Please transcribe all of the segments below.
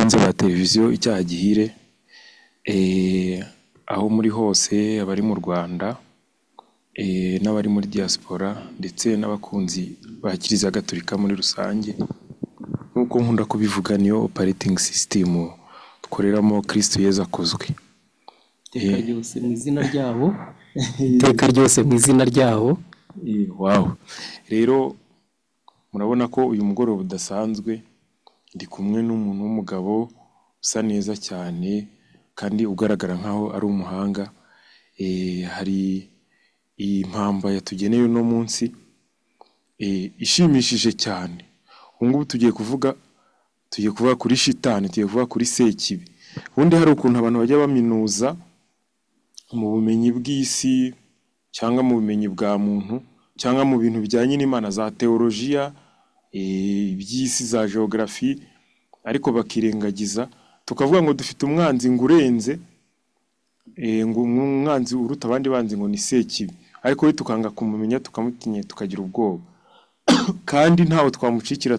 Bakunzi ba televiziyo Icyaha Gihire, aho muri hose, abari mu Rwanda n'abari muri diaspora ndetse n'abakunzi ba Kiliziya Gatolika muri rusange, nk'uko nkunda kubivuga, niyo operating system dukoreramo. Kristu Yezu akuzwe. Iteka ryose mu izina ryabo, iteka ryose mu izina ryabo. Wow, rero murabona ko uyu mugoroba udasanzwe. Ndi kumwe n'umuntu w'umugabo usa neza cyane kandi ugaragara nkaho ari umuhanga. Hari impamba yatugeneye uno munsi ishimishije cyane. Ubu ngubu tugiye kuvuga kuri shitani, tugiye kuvuga kuri Sekibi. Ubundi hari ukuntu abantu bajya baminuza mu bumenyi bw'isi cyangwa mu bumenyi bwa muntu cyangwa mu bintu bijyanye n'Imana, za teolojiya, iby'isi, za geogarafi, ariko bakirengagiza tukavuga ngo dufite umwanzi ngo urenze, ngo umwanzi uruta abandi banzi ngo ni Sekibi, ariko we tukanga kumumenya, tukamutinya, tukagira ubwoba, kandi ntawe twamucikira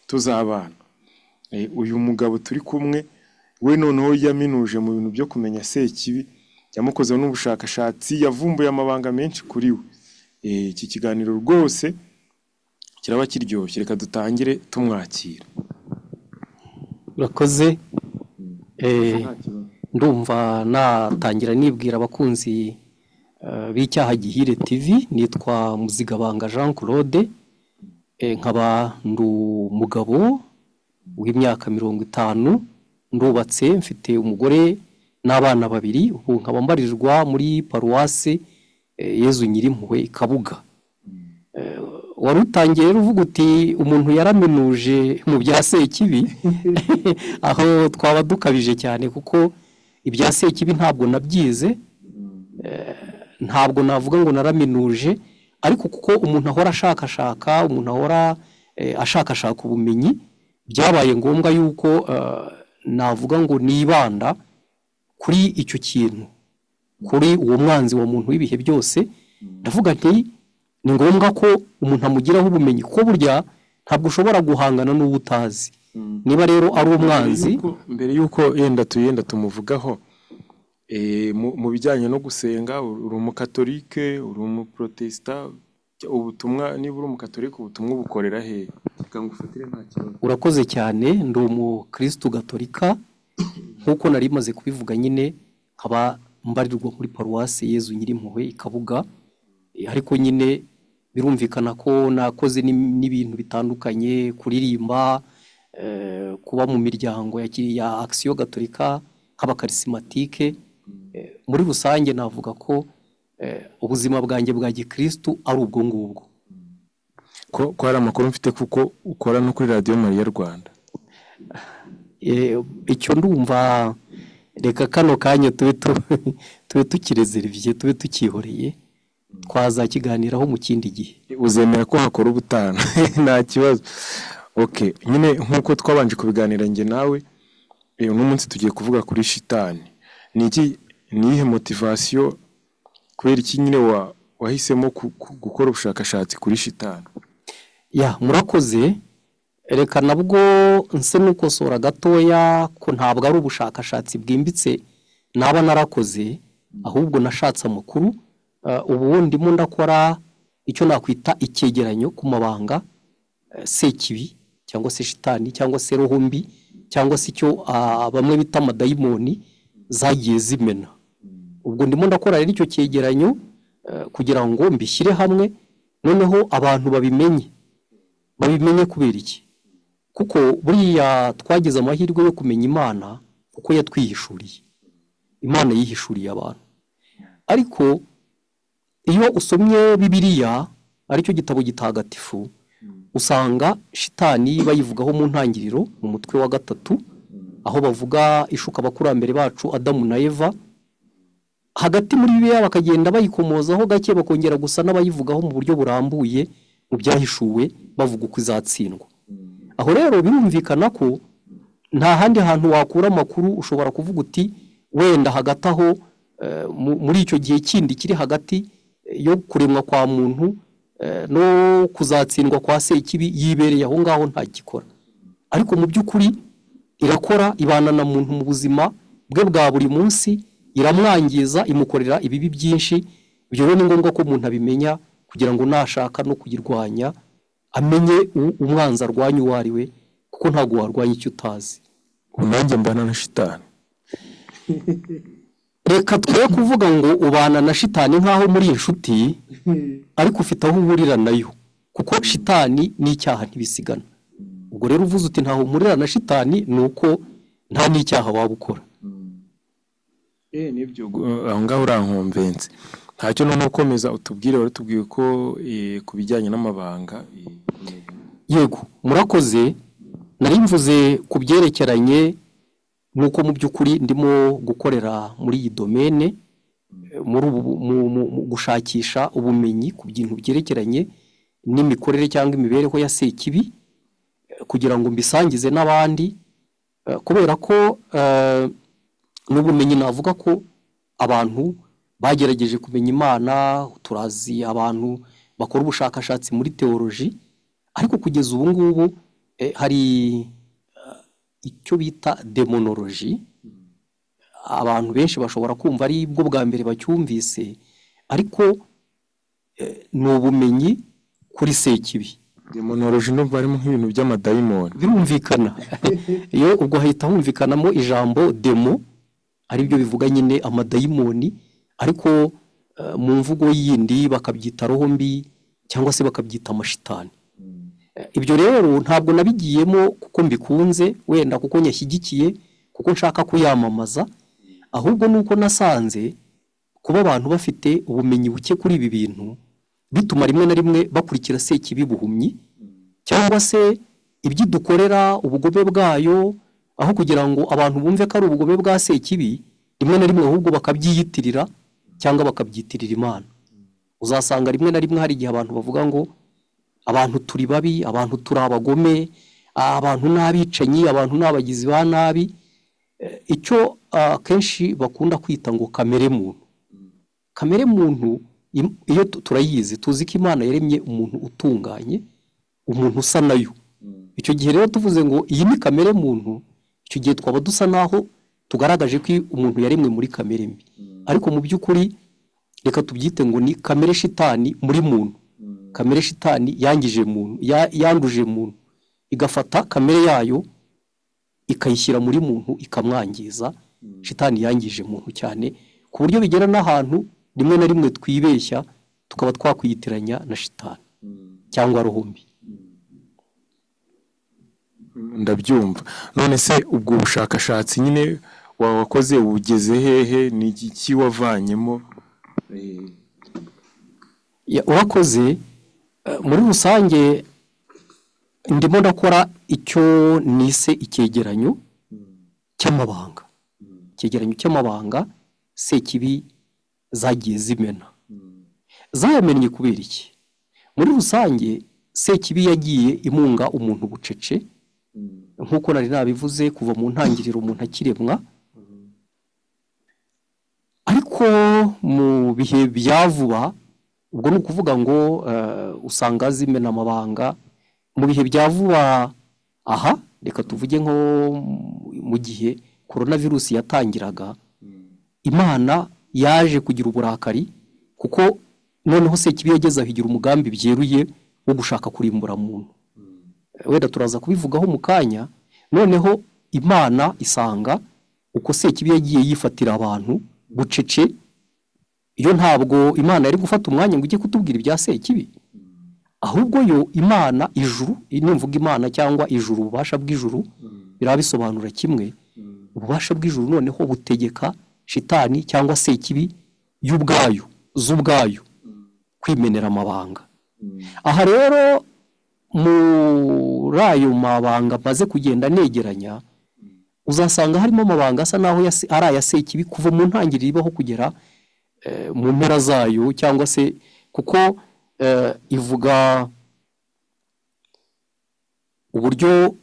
tuzabana. Uyu mugabo turi kumwe we noneho yaminuje mu bintu byo kumenya Sekibi, yamukozeho n'ubushakashatsi, yavumbuye amabanga menshi kuri we. Iki kiganiro rwose kiraba kiryoshye. Reka dutangire tumwakira. Urakoze. Ndumva natangira nibwira abakunzi b'Icyaha Gihire TV. Nitwa Muzigabanga Jean Claude, nkaba ndi umugabo w'imyaka 50, ndubatse, mfite umugore n'abana babiri. Ubu nkaba mbarirwa muri paruwasi Yezu Nyirimpuhwe i Kabuga. Wari utangiye rero uvuga uti umuntu yaraminuje mu bya Sekibi. Aho twaba dukabije cyane, kuko ibya Sekibi ntabwo nabyize, ntabwo navuga ngo naraminuje, ariko kuko umuntu ahora ashakashaka, umuntu ahora ashakashaka ubumenyi, byabaye ngombwa yuko navuga ngo nibanda kuri icyo kintu, kuri uwo mwanzi wa muntu w'ibihe byose. Ndavuga nti ni ngombwa ko umuntu amugiraho ubumenyi, kuko burya ntabwo ushobora guhangana n'uwo utazi. Niba rero ari umwanzi. Mbere y'uko yenda tuyenda tumuvugaho, mu bijyanye no gusenga, uri umukatolike, uri umuprotesita? Ubutumwa, niba uri umukatolike, ubutumwa ubukorera he? Reka ngufatire, nta kibazo. Urakoze cyane. Ndi umukirisitu gatolika nk'uko nari maze kubivuga nyine, nkaba mbarirwa muri paruwasi Yezu Nyirimpuhwe i Kabuga. Ariko nyine birumvikana ko nakoze n'ibintu bitandukanye, kuririmba, kuba mu miryango ya Action Gatolika nk'abakarisimatike. Muri rusange navuga ko ubuzima bwanjye bwa gikirisitu ari ubwo ngubwo. Ko hari amakuru mfite kuko ukora no kuri Radiyo Mariya Rwanda? Icyo ndumva reka kano kanya tube tukirezeriviye, tube tukihoreye, twazakiganiraho mu kindi gihe. Uzemera ko hakora ubutaha, nta kibazo. Okay, nyine nk'uko twabanje kubiganira njye nawe, uno munsi tugiye kuvuga kuri shitani. Ni iki, ni iyihe motivation, kubera iki nyine wahisemo gukora ubushakashatsi kuri shitani? Ya, murakoze. Reka nabwo nse n'ukosora gatoya ko ntabwo ari ubushakashatsi bwimbitse naba narakoze, ahubwo nashatse amakuru. Ubu ndimo ndakora icyo nakwita icyegeranyo ku mabanga Sekibi cyangwa se shitani cyangwa se roho mbi cyangwa se icyo bamwe bita amadayimoni zagiye zimena. Ubwo ndimo ndakora rero icyo cyegeranyo kugira ngo mbishyire hamwe, noneho abantu babimenye. Babimenye kubera iki? Kuko buriya twagize amahirwe yo kumenya Imana kuko yatwihishuriye. Imana yihishuriye abantu, ariko iyo usomye Bibiliya, aricyo gitabo gitagatifu, usanga shitani bayivugaho mu Ntangiriro mu mutwe wa gatatu, aho bavuga ishuka abakurambere bacu Adamu na Eva. Hagati muri Bibiliya bakagenda bayikomozaho gake, bakongera gusa n'abayivugaho mu buryo burambuye mu Byahishuwe, bavuga uko izatsindwa. Aho rero birumvikana ko nta handi hantu wakura amakuru. Ushobora kuvuga uti wenda hagati aho muri icyo gihe kindi kiri hagati yo kuremwa kwa muntu no kuzatsindwa kwa Sekibi, yibereye aho ngaho ntagikora, ariko mu by'ukuri Irakora, ibana na muntu mu buzima bwe bwa buri munsi, iramwangiza, imukorera ibibi byinshi. Ibyo rero ni ngombwa ko umuntu abimenya kugira ngo nashaka no kuyirwanya amenye umwanzi arwanya uwo ari we, kuko ntabwo warwanya icyo utazi. Ubu nanjye mbana na shitani. Reka twe kuvuga ngo ubana na shitani nk'aho muri inshuti, ariko ufite aho uhurira nayo, kuko shitani n'icyaha ntibisigana. Ubwo rero uvuze uti ntaho mpurira na shitani, ni uko nta n'icyaha waba ukora. Nibyo, aho ngaho urankomvense. Ntacyo noneho ukomeza utubwire, wari utubwiye ko ku bijyanye n'amabanga. Yego, murakoze. Nari mvuze ku byerekeranye n'uko mu by'ukuri ndimo gukorera muri iyi domene, muri ubu mu gushakisha ubumenyi ku bintu byerekeranye n'imikorere cyangwa imibereho ya Sekibi, kugira ngo mbisangize n'abandi, kubera ko n'ubumenyi navuga ko abantu bagerageje kumenya Imana, turazi abantu bakora ubushakashatsi muri teoloji, ariko kugeza ubu ngubu hari icyo bita demonoloji. Abantu benshi bashobora kumva ari bwo bwa mbere bacyumvise, ariko ni ubumenyi kuri Sekibi. Demonoloji ndumva harimo nk'ibintu by'amadayimoni. Birumvikana. Iyo ubwo hahita humvikanamo ijambo demo, aribyo bivuga nyine amadayimoni, ariko mu mvugo yindi bakabyita roho mbi cyangwa se bakabyita amashitani. Ibyo rero ntabwo nabigiyemo kuko mbikunze, wenda kuko nyashyigikiye, kuko nshaka kuyamamaza, ahubwo nuko nasanze kuba abantu bafite ubumenyi buke kuri ibi bintu bituma rimwe na rimwe bakurikira Sekibi buhumyi, cyangwa se ibyo idukorera ubugome bwayo, aho kugira ngo abantu bumve ko ari ubugome bwa Sekibi, rimwe na rimwe ahubwo bakabyiyitirira cyangwa bakabyitirira Imana. Uzasanga rimwe na rimwe hari igihe abantu bavuga ngo abantu turi babi, abantu turi abagome, abantu n'abicanyi, abantu n'abagizi ba nabi. Icyo akenshi bakunda kwita ngo kamere muntu. Kamere muntu iyo turayizi, tuzi ko Imana yaremye umuntu utunganye, umuntu usa nayo. Icyo gihe rero tuvuze ngo iyi ni kamere muntu, icyo gihe twaba dusa naho tugaragaje ko umuntu yaremwe muri kamere mbi. Ariko mu by'ukuri reka tubyite ngo ni kamere shitani muri muntu. Kamere shitani yangije muntu, yanduje muntu, igafata kamere yayo ikayishyira muri muntu ikamwangiza. Shitani yangije muntu cyane, ku buryo bigera n'ahantu rimwe na rimwe twibeshya tukaba twakwiyitiranya na shitani cyangwa roho mbi. Ndabyumva. None se ubwo bushakashatsi nyine wakoze bugeze hehe? Ni iki wavanyemo? Urakoze. Muri rusange ndimo ndakora icyo nise icyegeranyo cy'amabanga. Icyegeranyo cy'amabanga Sekibi zagiye zimena. Zayamennye kubera iki? Muri rusange Sekibi yagiye imunga umuntu bucece, nk'uko nari nabivuze kuva mu ntangiriro umuntu akiremwa. Ariko mu bihe bya vuba, ubwo ni ukuvuga ngo usanga zimena amabanga mu bihe bya vuba aha, reka tuvuge nko mu gihe korona virusi yatangiraga, Imana yaje kugira uburakari, kuko noneho Sekibi yageze aho igira umugambi byeruye wo gushaka kurimbura muntu. Wenda turaza kubivugaho mu kanya. Noneho Imana isanga uko Sekibi yagiye yifatira abantu bucece, iyo ntabwo Imana yari gufata umwanya ngo ujye kutubwira ibya Sekibi, ahubwo yo Imana ijuru, nimvuga Imana cyangwa ijuru, ububasha bw'ijuru birabisobanura kimwe. Ububasha bw'ijuru noneho butegeka shitani cyangwa Sekibi y'ubwayo, z'ubwayo kwimenera amabanga. Aha rero muri ayo mabanga maze kugenda negeranya, uzasanga harimo amabanga asa naho ari aya Sekibi kuva mu ntangiriro ibaho kugera mu mpera zayo, cyangwa se kuko ivuga uburyo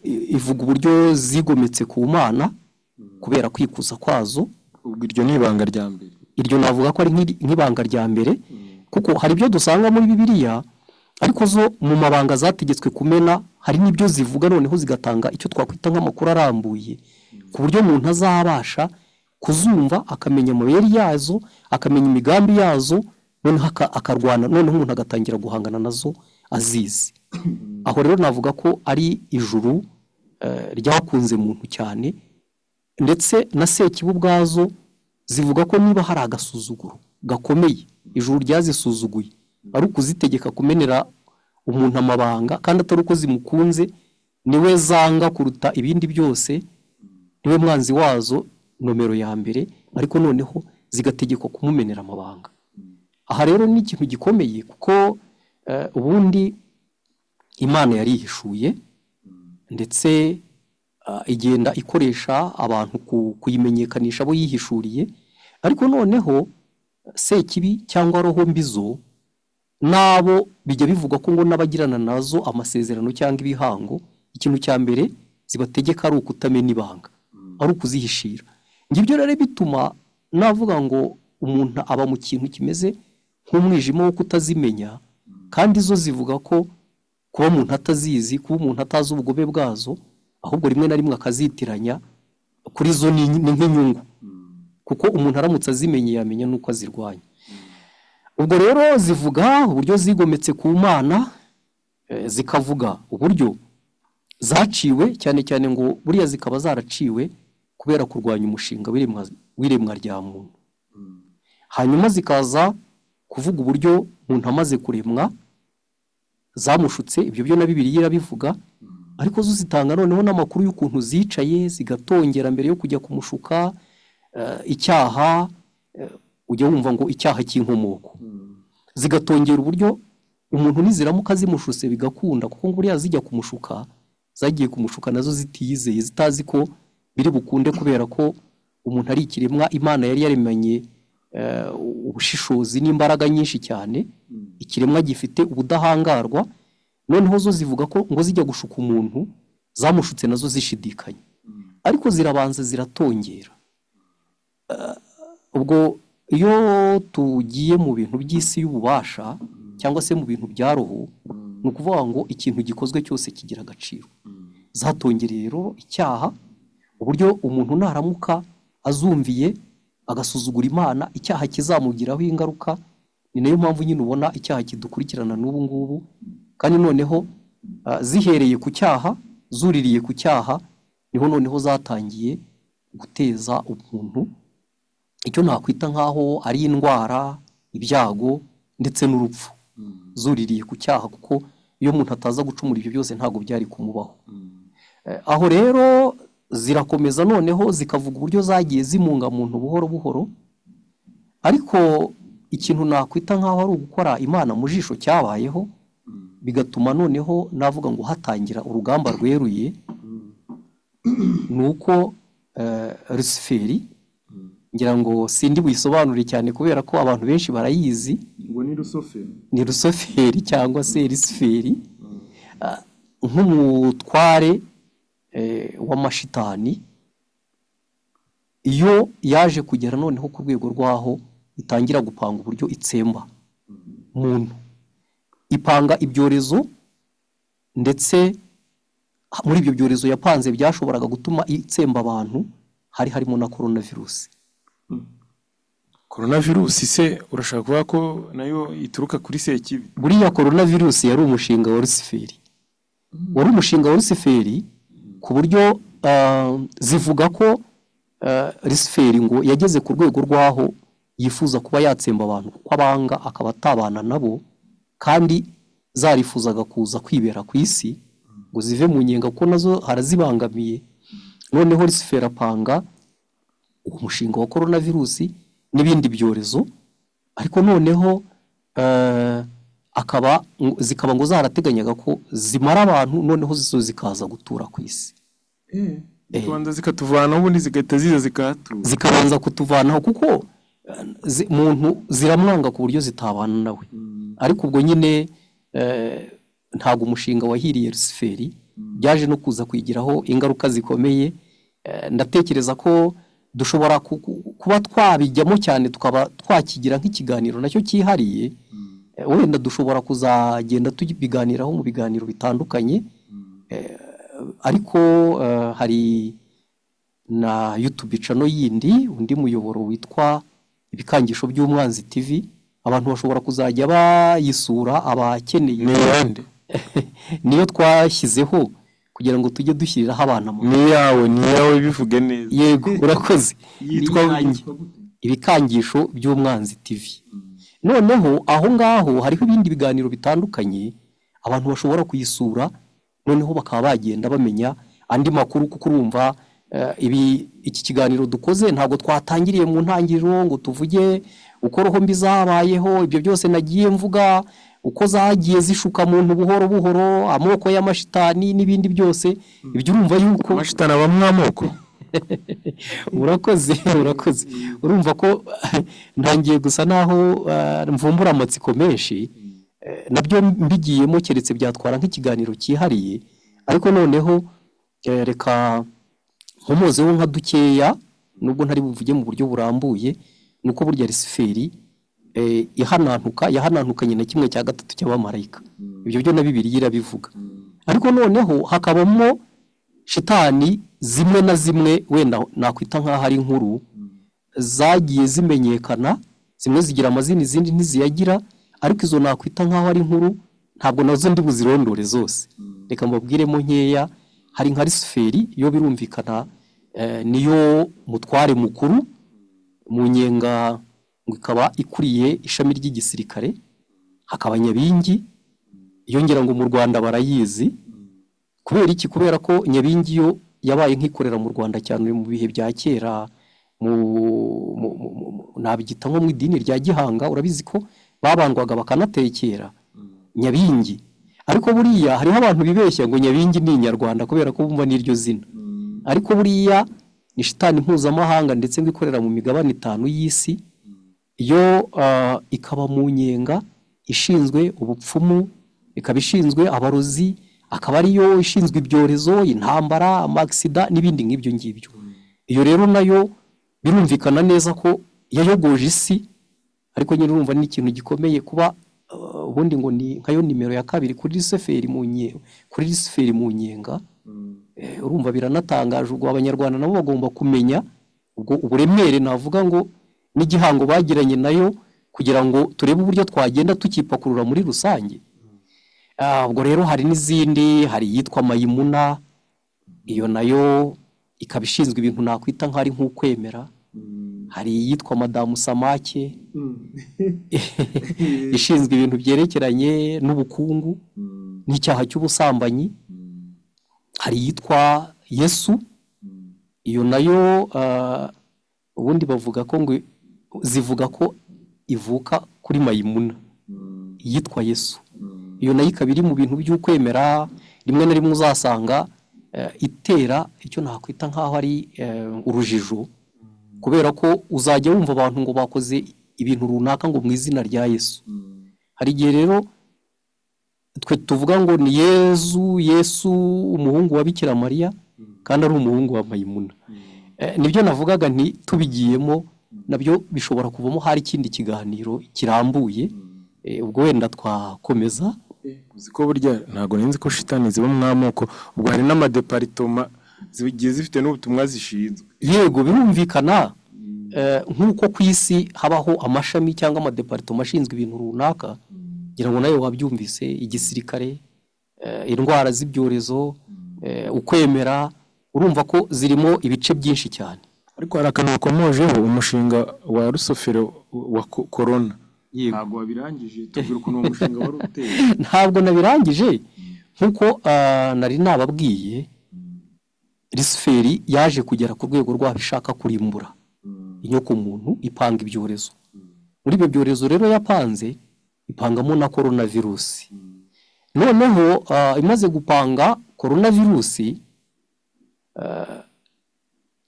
ivuga uburyo zigometse ku Mana kubera kwikuza kwazo. Ubwo iryo ni ibanga rya mbere. Iryo navuga ko ari nk'ibanga rya mbere, kuko hari ibyo dusanga muri Bibiliya, Ariko zo mu mabanga zategetswe kumena hari n'ibyo zivuga, noneho zigatanga icyo twakwita nk'amakuru arambuye, ku buryo umuntu azabasha kuzumva, akamenya amayeri yazo, akamenya imigambi yazo, noneho akarwana, noneho umuntu agatangira guhangana nazo azizi. Aho rero navuga ko ari ijuru ryakunze muntu cyane, ndetse na Sekibi ubwazo zivuga ko niba hari agasuzuguro gakomeye ijuru ryazisuzuguye, ari ukuzitegeka kumenera umuntu amabanga, kandi atari uko zimukunze, niwe zanga kuruta ibindi byose, niwe mwanzi wazo nomero ya mbere, ariko noneho zigategekwa kumumenera amabanga. Aha rero ni ikintu gikomeye, kuko ubundi Imana yarihishuye, ndetse igenda ikoresha abantu kuyimenyekanisha abo yihishuriye, ariko noneho Sekibi cyangwa roho mbi zo nabo bijya bivugwa ko ngo n'abagirana nazo amasezerano cyangwa ibihango, ikintu cya mbere zibategeka ari ukutamena ibanga, ari ukuzihishira. Ngibyo rero bituma navuga ngo umuntu aba mu kintu kimeze nk'umwijima wo kutazimenya, kandi zo zivuga ko kuba umuntu atazizi, kuba umuntu atazi ubugome bwazo, ahubwo rimwe na rimwe akazitiranya, kuri zo ni nk'inyungu, kuko umuntu aramutse azimenye yamenya n'uko azirwanya. Ubwo rero zivuga uburyo zigometse ku Mana, zikavuga uburyo zaciwe, cyane cyane ngo buriya zikaba zaraciwe kubera kurwanya umushinga w'iremwa rya muntu. Hanyuma zikaza kuvuga uburyo umuntu amaze kuremwa zamushutse, ibyo byo na Bibiliya irabivuga, ariko zo zitanga noneho n'amakuru y'ukuntu zicaye zigatongera mbere yo kujya kumushuka icyaha, ujya wumva ngo icyaha cy'inkomoko, zigatongera uburyo umuntu niziramuka zimushutse bigakunda, kuko ngo buriya zijya kumushuka zagiye kumushuka nazo zitiyizeye, zitazi ko biri bukunde, kubera ko umuntu ari ikiremwa Imana yari yaremanye ubushishozi n'imbaraga nyinshi cyane, ikiremwa gifite ubudahangarwa. Noneho zo zivuga ko ngo zijya gushuka umuntu zamushutse nazo zishidikanya, ariko zirabanza ziratongera. Ubwo iyo tugiye mu bintu by'isi y'ububasha cyangwa se mu bintu bya roho, ni ukuvuga ngo ikintu gikozwe cyose kigira agaciro. Zatongereye rero icyaha, uburyo umuntu naramuka azumviye agasuzugura Imana, icyaha kizamugiraho ingaruka. Ni nayo mpamvu nyine ubona icyaha kidukurikirana n'ubu ngubu, kandi noneho zihereye ku cyaha, zuririye ku cyaha, niho noneho zatangiye guteza umuntu icyo nakwita nk'aho ari indwara, ibyago ndetse n'urupfu, zuririye ku cyaha, kuko iyo umuntu ataza gucumura ibyo byose ntabwo byari kumubaho. Aho rero zirakomeza noneho zikavuga uburyo zagiye zimunga muntu buhoro buhoro, ariko ikintu nakwita nk'aho ari ugukora Imana mu jisho cyabayeho, bigatuma noneho navuga ngo hatangira urugamba rweruye, ni uko Rusiferi, ngira ngo sindi buyisobanure cyane kubera ko abantu benshi barayizi, ngo ni Rusoferi, ni Rusoferi cyangwa se Rusiferi, nk'umutware w'amashitani, iyo yaje kugera noneho ku rwego rwaho itangira gupanga uburyo itsemba muntu, ipanga ibyorezo, ndetse muri ibyo byorezo yapanze byashoboraga gutuma itsemba abantu hari harimo na coronavirus. Coronavirus se urashaka kuvuga ko nayo ituruka kuri Sekibi? Buriya coronavirus yari umushinga wa Rusiferi, wari umushinga wa Rusiferi, ku buryo zivuga ko Rusiferi ngo yageze ku rwego rwaho yifuza kuba yatsemba abantu, kuko abanga akaba atabana nabo, kandi zarifuzaga kuza kwibera ku isi ngo zive mu nyenga, kuko nazo harazibangamiye. Noneho Rusiferi apanga uwo mushinga wa coronavirus n'ibindi byorezo, ariko noneho akaba zikaba ngo zarateganyaga ko zimara abantu, noneho zo zikaza gutura ku isi, zikabanza zikatuvanaho, ubundi zigahita ziza zikahatura, zikabanza kutuvanaho, kuko muntu ziramwanga ku buryo zitabana nawe. Ariko ubwo nyine ntabwo umushinga wahiriye Rusiferi, byaje no kuza kwigiraho ingaruka zikomeye. Ndatekereza ko dushobora kuba twabijyamo cyane, tukaba twakigira nk'ikiganiro nacyo cyihariye, Wenda dushobora kuzagenda tubiganiraho mu biganiro bitandukanye, ariko hari na YouTube channel yindi, undi muyoboro witwa Ibikangisho by'Umwanzi TV, abantu bashobora kuzajya bayisura abakeneye. Ni iyande? Niyo twashyizeho kugira ngo tujye dushyiriraho abana mu Ni iyawe, ni iyawe, bivuge neza. Yego, urakoze. Yitwa Ni iyanjye. Ibikangisho by'Umwanzi TV. Noneho aho ngaho hariho ibindi biganiro bitandukanye, abantu bashobora kuyisura, noneho bakaba bagenda bamenya andi makuru, kuko urumva iki kiganiro dukoze ntabwo twatangiriye mu ntangiriro ngo tuvuge uko roho mbi zabayeho, ibyo byose nagiye mvuga uko zagiye zishuka muntu buhoro buhoro, amoko y'amashitani n'ibindi byose, ibyo urumva yuko Amashitani abamwo amoko. Urakoze, urakoze. Urumva ko ntangiye gusa naho mvumbura amatsiko menshi, nabyo mbigiyemo keretse byatwara nk'ikiganiro cyihariye, ariko noneho reka nkomozeho nka dukeya, nubwo ntari buvuge mu buryo burambuye, nuko burya Luciferi ihanantuka, yahanantukanye na 1/3 cy'abamarayika. Ibyo byo na Bibiliya irabivuga. Ariko noneho hakabamo shitani zimwe na zimwe wenda nakwita nk'aho ari inkuru zagiye zimenyekana, zimwe zigira amazina izindi ntiziyagira, ariko izo nakwita nk'aho ari inkuru ntabwo nazo ndi buzirondore zose. Reka mbabwiremo nkeya. Hari nka Luciferi, yo birumvikana niyo mutware mukuru mu nyenga, ngo ikaba ikuriye ishami ry'igisirikare. Hakaba Nyabingi, iyo ngira ngo mu Rwanda barayizi. Kubera iki? Kubera ko Nyabingi yo yabaye nk'ikorera mu Rwanda cyane mu bihe bya kera, nabyita nko mu idini rya Gihanga, urabizi ko babandwaga bakanatekera Nyabingi. Ariko buriya hariho abantu bibeshya ngo Nyabingi ni inyarwanda kubera ko bumva n'iryo zina, ariko buriya ni shitani mpuzamahanga ndetse ngo ikorera mu migabane 5 y'isi, yo ikaba mu nyenga ishinzwe ubupfumu, ikaba ishinzwe abarozi, akaba ariyo ishinzwe ibyorezo, intambara, amaksida n'ibindi nk'ibyo ngibyo. Iyo rero nayo birumvikana neza ko yayogoje isi, ariko nyine urumva ni ikintu gikomeye kuba ubundi ngo ni nkayo nimero ya 2 kuri Luciferi mu nye, kuri Luciferi mu nyenga. Urumva biranatangaje. Ubwo abanyarwanda nabo bagomba kumenya ubwo uburemere navuga ngo n'igihango bagiranye nayo, kugira ngo turebe uburyo twagenda tukipakurura muri rusange. Ubwo rero hari n'izindi, hari iyitwa Mayimuna, iyo nayo ikaba ishinzwe ibintu nakwita nk'ari nk'ukwemera. Hari iyitwa Madamu Samake ishinzwe ibintu byerekeranye n'ubukungu n'icyaha cy'ubusambanyi. Hari iyitwa Yesu, iyo nayo ubundi bavuga ko ngo zivuga ko ivuka kuri Mayimuna, iyitwa Yesu. Iyo nayo ikaba iri mu bintu by'ukwemera, rimwe na rimwe uzasanga itera icyo nakwita nk'aho ari urujijo, kubera ko uzajya wumva abantu ngo bakoze ibintu runaka ngo mu izina rya Yesu. Hari igihe rero twe tuvuga ngo ni Yezu, Yesu umuhungu wa Bikira Mariya, kandi ari umuhungu wa Mayimuna. Nibyo navugaga nti tubigiyemo nabyo bishobora kuvamo hari ikindi kiganiro kirambuye. Ubwo wenda twakomeza. Uzi ko burya ntabwo nzi ko shitani ziba mu amoko, ubwo hari n'amadepartoma zigiye zifite n'ubutumwa zishinzwe. Yego, birumvikana. Nk'uko ku isi habaho amashami cyangwa amadepartoma ashinzwe ibintu runaka, ngira ngo nayo wabyumvise, igisirikare, indwara z'ibyorezo, ukwemera, urumva ko zirimo ibice byinshi cyane. Ariko hari akantu wakomojeho, umushinga wa Rusofero wa Corona. Ntabwo wabirangije, tubwira ukuntu uwo mushinga wari uteye. Ntabwo nabirangije, nkuko nari nababwiye, Luciferi yaje kugera ku rwego rw'abishaka kurimbura inyoko muntu, ipanga ibyorezo. Muri ibyo byorezo rero yapanze, ipangamo na coronavirus. Noneho imaze gupanga coronavirus,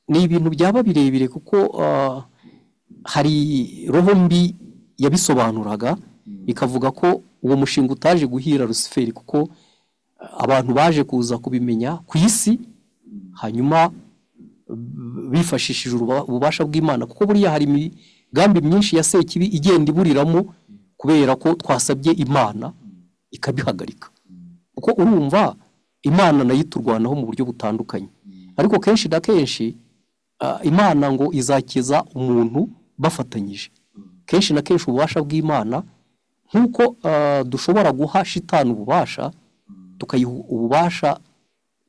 ni ibintu byaba birebire kuko hari roho mbi yabisobanuraga, ikavuga ko uwo mushinga utaje guhira Luciferi kuko abantu baje kuza kubimenya ku isi, hanyuma bifashishije ububasha bw'Imana, kuko buriya hari imigambi myinshi ya Sekibi igenda iburiramo kubera ko twasabye Imana ikabihagarika. Kuko urumva Imana nayo iturwanaho mu buryo butandukanye, ariko kenshi na kenshi Imana ngo izakiza umuntu bafatanyije. Kenshi na kenshi ububasha bw'Imana, nk'uko dushobora guha shitani ububasha, tukayiha ububasha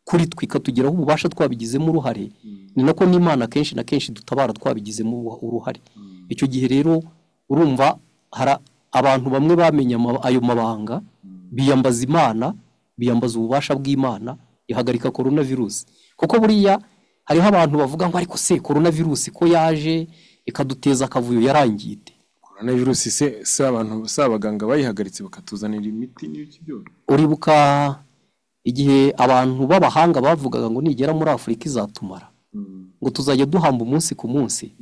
kuri twe ikatugiraho ububasha twabigizemo uruhare, ni nako n'Imana kenshi na kenshi dutabara twabigizemo uruhare. Icyo gihe rero urumva hari abantu bamwe bamenye ayo mabanga, biyambaza Imana, biyambaza ububasha bw'Imana, ihagarika korona virusi. Kuko buriya hariho abantu bavuga ngo ariko se korona virusi ko yaje ikaduteza akavuyo yarangiye ite? Korona virusi se abantu, se abaganga bayihagaritse bakatuzanira imiti n'ibiki byose. Uribuka igihe abantu b'abahanga bavugaga ngo nigera muri Afurika izatumara, ngo tuzajya duhamba umunsi ku munsi,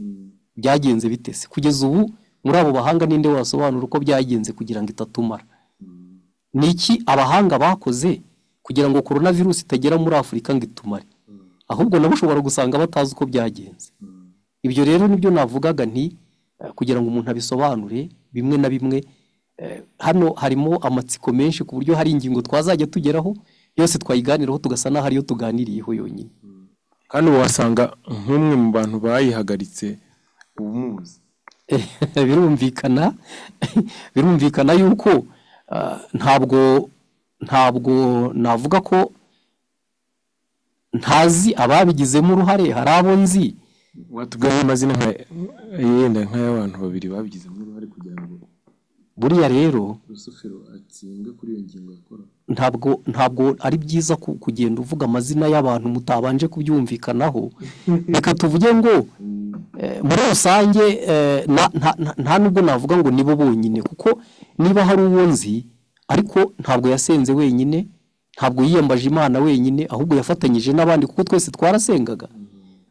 byagenze bite se? Kugeza ubu muri abo bahanga ninde wasobanura uko byagenze kugira ngo itatumara? Ni iki abahanga bakoze kugira ngo korona virusi itagera muri Afurika ngo itumare? Ahubwo nabo ushobora gusanga batazi uko byagenze. Ibyo rero nibyo navugaga nti kugira ngo umuntu abisobanure bimwe na bimwe, hano harimo amatsiko menshi ku buryo hari ingingo twazajya tugeraho yose twayiganiraho tugasa n'aho ariyo tuganiriyeho yonyine. Kandi wasanga nk'umwe mu bantu bayihagaritse ubumuzi. Birumvikana yuko ntabwo navuga ko ntazi ababigizemo uruhare, hari abo nzi. Watubwira amazina yenda nk'ay'abantu babiri babigizemo uruhare kugira ngo buriya rero Rusufero atsindwe kuri iyo ngingo yakora. Ntabwo ari byiza kugenda uvuga amazina y'abantu mutabanje kubyumvikanaho. Reka tuvuge ngo muri rusange nta nubwo navuga ngo nibo bonyine, kuko niba hari uwo nzi ariko ntabwo yasenze wenyine, ntabwo yiyambaje Imana wenyine, ahubwo yafatanyije n'abandi, kuko twese twarasengaga.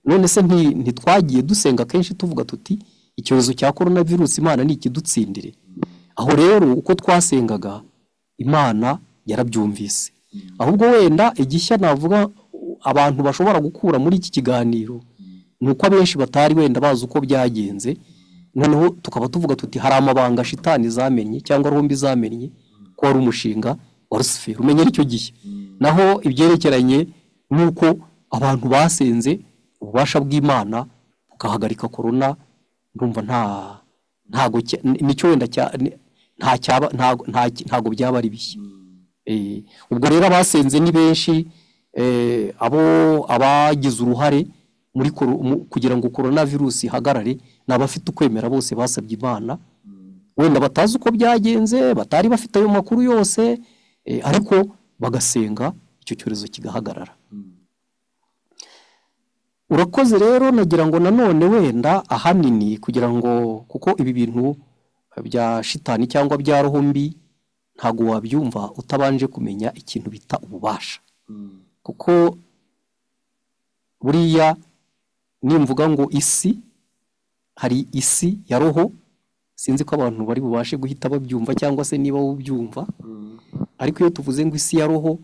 None se ntitwagiye dusenga kenshi tuvuga tuti icyorezo cya korona virusi Imana ni ikidutsindire? Aho rero uko twasengaga Imana yarabyumvise. Ahubwo wenda igishya navuga abantu bashobora gukura muri iki kiganiro ni uko abenshi batari wenda bazi uko byagenze, noneho tukaba tuvuga tuti hari amabanga shitani zamenye cyangwa roho mbi zamenye ko wari umushinga wa Rusufero, umenye icyo gihe. Naho ibyerekeranye nuko abantu basenze ububasha bw'Imana bugahagarika korona, ndumva ntago nicyo wenda ntago byaba ari bishya. Ubwo rero abasenze ni benshi, abo abagize uruhare muri kugira ngo korona virusi ihagarare ni abafite ukwemera bose basabye Imana, wenda batazi uko byagenze, batari bafite ayo makuru yose, ariko bagasenga icyo cyorezo kigahagarara. Urakoze rero, nagira ngo nanone wenda ahanini kugira ngo, kuko ibi bintu bya shitani cyangwa bya roho mbi ntago wabyumva utabanje kumenya ikintu bita ububasha. Kuko buriya nimvuga ngo isi, hari isi ya roho, sinzi ko abantu bari bubashe guhita babyumva cyangwa se niba ubyumva, ariko iyo tuvuze ngo isi ya roho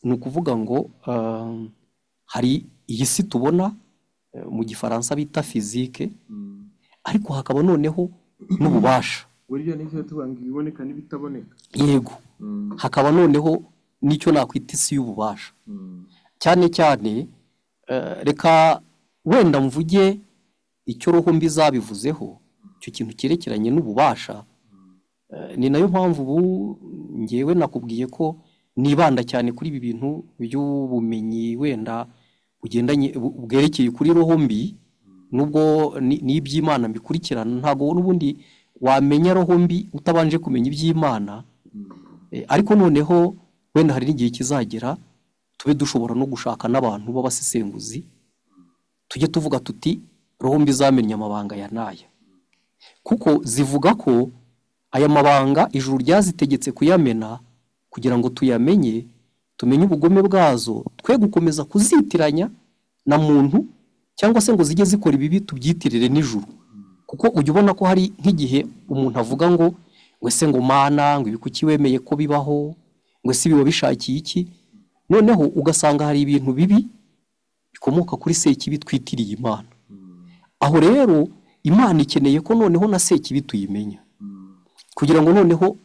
ni ukuvuga ngo hari iyi si tubona mu gifaransa bita physique, ariko hakaba noneho n'ububasha. Burya nicyo tuvuga ngo ibiboneka n'ibitaboneka. Yego. Hakaba noneho nicyo nakwita isi y'ububasha. Cyane cyane reka wenda mvuge icyo roho mbi zabivuzeho, icyo kintu cyerekeranye n'ububasha. Ni nayo mpamvu ubu ngewe nakubwiye ko nibanda cyane kuri ibi bintu by'ubumenyi wenda bugendanye bwerekeye kuri roho mbi, nubwo n'iby'Imana mbikurikirana, ntago n'ubundi wamenya roho mbi utabanje kumenya iby'Imana. Ariko noneho wenda hari n'igihe kizagera tube dushobora no gushaka n'abantu b'abasesenguzi, tujye tuvuga tuti roho mbi zamenye amabanga ya naya, kuko zivuga ko aya mabanga ijuru ryazitegetse kuyamena kugira ngo tuyamenye, tumenye ubugome bwazo, twe gukomeza kuzitiranya na muntu cyangwa se ngo zijye zikora ibibi tubyitirire n'ijuru. Kuko ujya ubona ko hari nk'igihe umuntu avuga ngo ese ngo Mana ngo ibi kuki wemeye ko bibaho, ngo ese ibi wabishakiye iki? Noneho ugasanga hari ibintu bibi bikomoka kuri sekibi twitiriye Imana. Aho rero Imana ikeneye ko noneho na sekibi tuyimenya. Kugira ngo noneho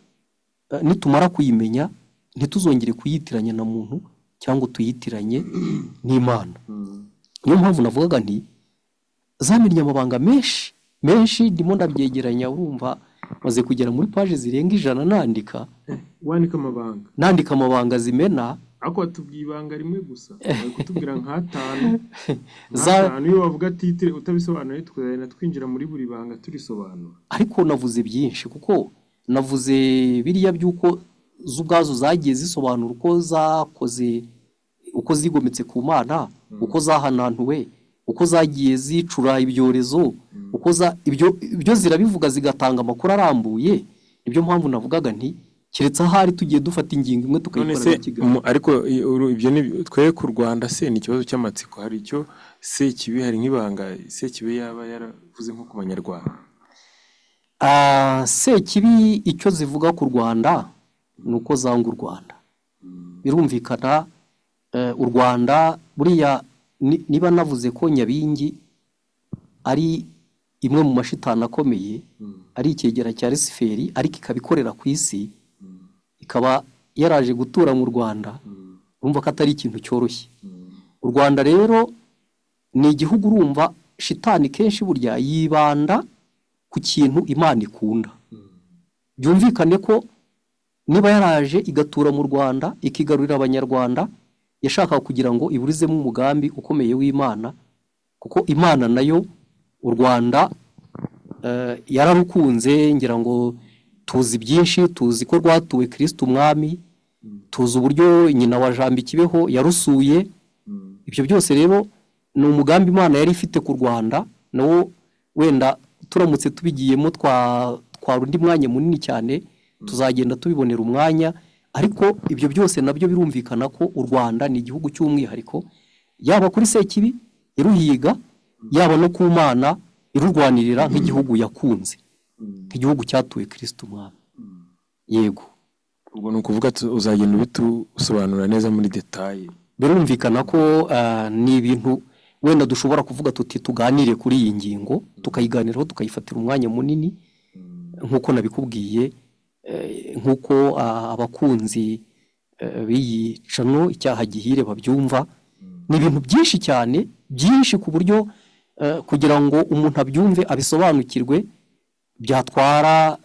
nitumara kuyimenya ntituzongere kuyitiranya na muntu cyangwa tuyitiranye n'Imana. Niyo mpamvu navugaga nti zamennye amabanga menshi menshi, ndimo ndabyegeranya, urumva maze kugera muri paje zirenga 100 nandika. Wandika amabanga? Nandika amabanga zimena. Ariko watubwiye ibanga rimwe gusa, bari kutubwira nk'atanu. Iyo wavuga titire utabisobanuye tukazagenda twinjira muri buri banga turisobanura. Ariko navuze byinshi, kuko navuze biriya by'uko zo ubwazo zagiye zisobanura uko zakoze, uko zigometse ku Mana, uko zahanantuwe, uko zagiye zicura ibyorezo, uko ibyo zirabivuga zigatanga amakuru arambuye. Nibyo mpamvu navugaga nti keretse ahari tugiye dufata ingingo imwe tukayikora ikiganiro. Ariko ibyo ni twe ku Rwanda se ni ikibazo cy'amatsiko, hari icyo Sekibi, hari nk'ibanga Sekibi yaba yaravuze nko ku Banyarwanda? Sekibi icyo zivuga ku Rwanda ni uko zanga u Rwanda. Birumvikana u Rwanda buriya niba navuze ko Nyabingi ari imwe mu mashitani akomeye, ari icyegera cya Lusiferi, ariko ikabikorera ku isi, ikaba yaraje gutura mu Rwanda, urumva ko atari ikintu cyoroshye. U Rwanda rero ni igihugu, urumva shitani kenshi burya yibanda ku kintu Imana ikunda. Byumvikane ko niba yaraje igatura mu Rwanda ikigarurira Abanyarwanda, yashakaga kugira ngo iburizemo umugambi ukomeye w'Imana, kuko Imana nayo u Rwanda yararukunze. Ngira ngo tuzi byinshi, tuzi ko rwatuwe Kristo Umwami, tuzi uburyo nyina wa Jambo Kibeho yarusuye. Ibyo byose rero ni umugambi Imana yari ifite ku Rwanda, nawo wenda turamutse tubigiyemo twara undi mwanya munini cyane, tuzagenda tubibonera umwanya. Ariko ibyo byose nabyo birumvikana ko u Rwanda ni igihugu cy'umwihariko, yaba kuri Sekibi iruhiga, yaba no ku Mana irurwanirira nk'igihugu yakunze, nk'igihugu cyatuye Kristo Umwami. Yego, ubwo ni ukuvuga uzagenda ubitusobanura neza muri detail. Birumvikana ko ni ibintu wenda dushobora kuvuga tuti tuganire kuri iyi ngingo, tukayiganiraho tukayifatira umwanya munini, nk'uko nabikubwiye, nk'uko abakunzi b'iyi cano Icyaha Gihire babyumva. Ni ibintu byinshi cyane, byinshi ku buryo kugira ngo umuntu abyumve abisobanukirwe byatwara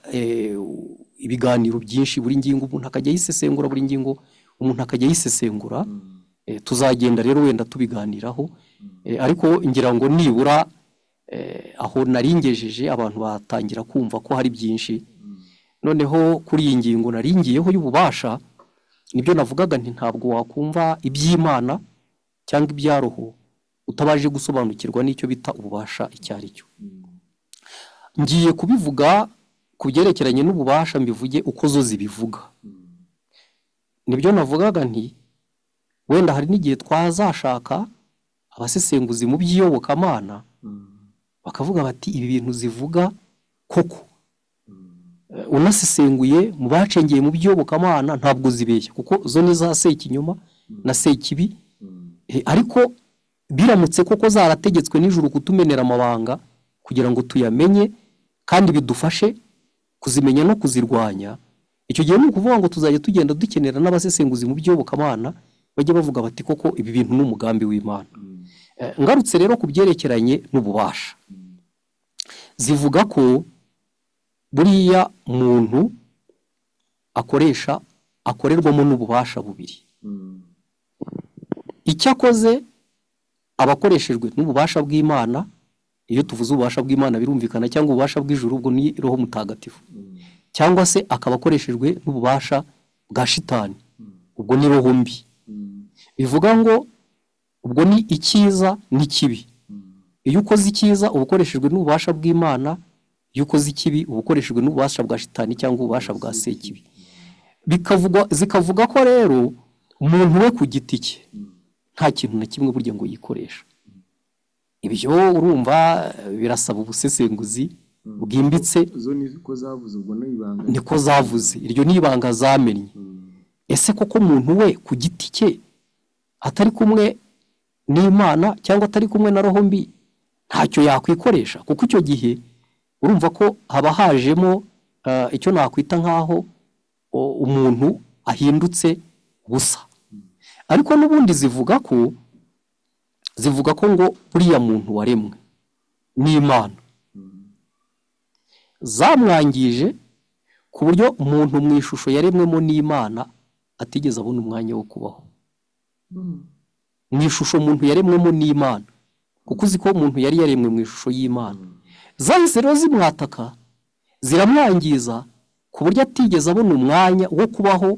ibiganiro byinshi, buri ngingo umuntu akajya yisesengura, buri ngingo umuntu akajya yisesengura. Tuzagenda rero wenda tubiganiraho, ariko ngira ngo nibura aho naringejeje abantu batangira kumva ko hari byinshi. Noneho kuri iyi ngingo naringiyeho y'ububasha, nibyo navugaga nti ntabwo wakumva iby'Imana cyangwa ibya roho utabaje gusobanukirwa n'icyo bita ububasha icyo ari cyo. Ngiye kubivuga ku byerekeranye n'ububasha, mbivuge uko zo zibivuga. Nibyo navugaga nti wenda hari n'igihe twazashaka abasesenguzi mu by'iyobokamana bakavuga bati ibi bintu zivuga koko, unasesenguye mu bacengeye mu by'iyobokamana ntabwo zibeshya, kuko zo ni za Sekinyoma na Sekibi. Ariko biramutse koko zarategetswe n'ijuru kutumenera amabanga kugira ngo tuyamenye kandi bidufashe kuzimenya no kuzirwanya, icyo gihe ni ukuvuga ngo tuzajya tugenda dukenera n'abasesenguzi mu by'iyobokamana bajya bavuga bati koko ibi bintu ni umugambi w'Imana. Ngarutse rero ku byerekeranye n'ububasha, zivuga ko buriya muntu akoresha akorerwamo n'ububasha bubiri. Icyo akoze aba akoreshejwe n'ububasha bw'Imana. Iyo tuvuze ububasha bw'Imana birumvikana, cyangwa ububasha bw'ijuru, ubwo ni Roho Mutagatifu, cyangwa se akaba akoreshejwe n'ububasha bwa shitani, ubwo ni roho mbi. Bivuga ngo ubwo ni icyiza n'ikibi. Iyo ukoze icyiza uba ukoreshejwe n'ububasha bw'Imana, iyo ukoze ikibi uba ukoreshejwe n'ububasha bwa shitani cyangwa ububasha bwa Sekibi. Zikavuga ko rero umuntu we ku giti cye nta kintu na kimwe burya ngo yikoresha. Ibyo urumva birasaba ubusesenguzi bwimbitse. Niko zavuze, iryo ni ibanga zamennye. Ese koko umuntu we ku giti cye atari kumwe n'Imana cyangwa atari kumwe na roho mbi ntacyo yakwikoresha? Kuko icyo gihe urumva ko haba hajemo icyo nakwita nk'aho umuntu ahindutse busa. Ariko n'ubundi zivuga ko ngo buriya muntu waremwe n'Imana zamwangije ku buryo umuntu mu ishusho yaremwemo n'Imana atigeze abona umwanya wo kubaho. Mu ishusho umuntu yaremwemo n'Imana, kuko uzi ko umuntu yari yaremwe mu ishusho y'Imana, zahise rero zimwataka ziramwangiza ku buryo atigeze abona umwanya wo kubaho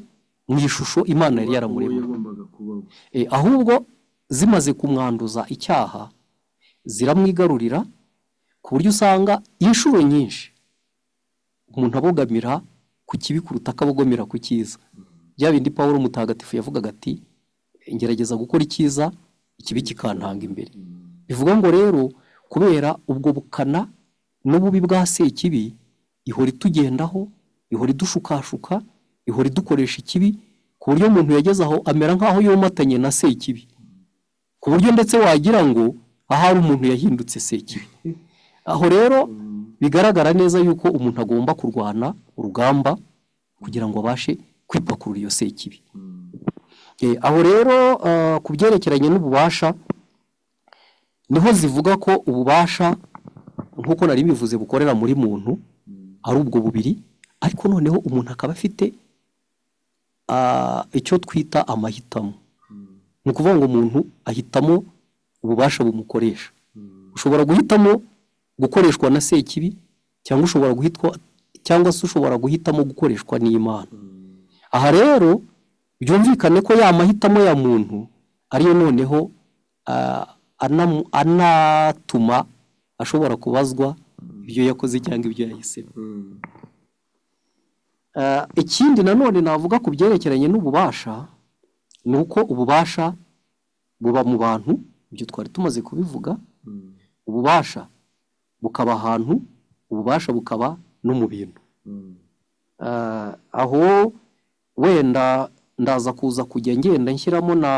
mu ishusho Imana yari yaramuremye. Ahubwo zimaze kumwanduza icyaha ziramwigarurira, ku buryo usanga inshuro nyinshi umuntu abogamira ku kibi kuruta akabogomera ku cyiza. Bya bindi Pawulo mutagatifu yavugaga ati ngerageza gukora icyiza, ikibi kikantanga imbere. Bivuga ngo rero kubera ubwo bukana n'ububi bwa sekibi, ihora itugendaho, ihora idushukashuka, ihora idukoresha ikibi, ku buryo umuntu yageze aho amera nk'aho yomatanye na sekibi, ku buryo ndetse wagira ngo ahari umuntu yahindutse sekibi. Aho rero bigaragara neza yuko umuntu agomba kurwana urugamba kugira ngo abashe kwipakurura iyo sekibi. Aho rero ku byerekeranye n'ububasha, niho zivuga ko ububasha nk'uko nari bivuze bukorera muri muntu ari ubwo bubiri, ariko noneho umuntu akaba afite icyo twita amahitamo. Ni ukuvuga ngo umuntu ahitamo ububasha bumukoresha. Ushobora guhitamo gukoreshwa na sekibi, cyangwa ushobora guhitwa, cyangwa se ushobora guhitamo gukoreshwa n'Imana. Aha rero byumvikane ko ya mahitamo ya muntu ariyo noneho anatuma ashobora kubazwa ibyo yakoze cyangwa ibyo yahisemo. Ikindi nanone navuga ku byerekeranye n'ububasha, ni uko ububasha buba mu bantu, ibyo twari tumaze kubivuga. Ububasha bukaba ahantu, ububasha bukaba no mu bintu. Aho wenda ndaza kuza kujya ngenda nshyiramo na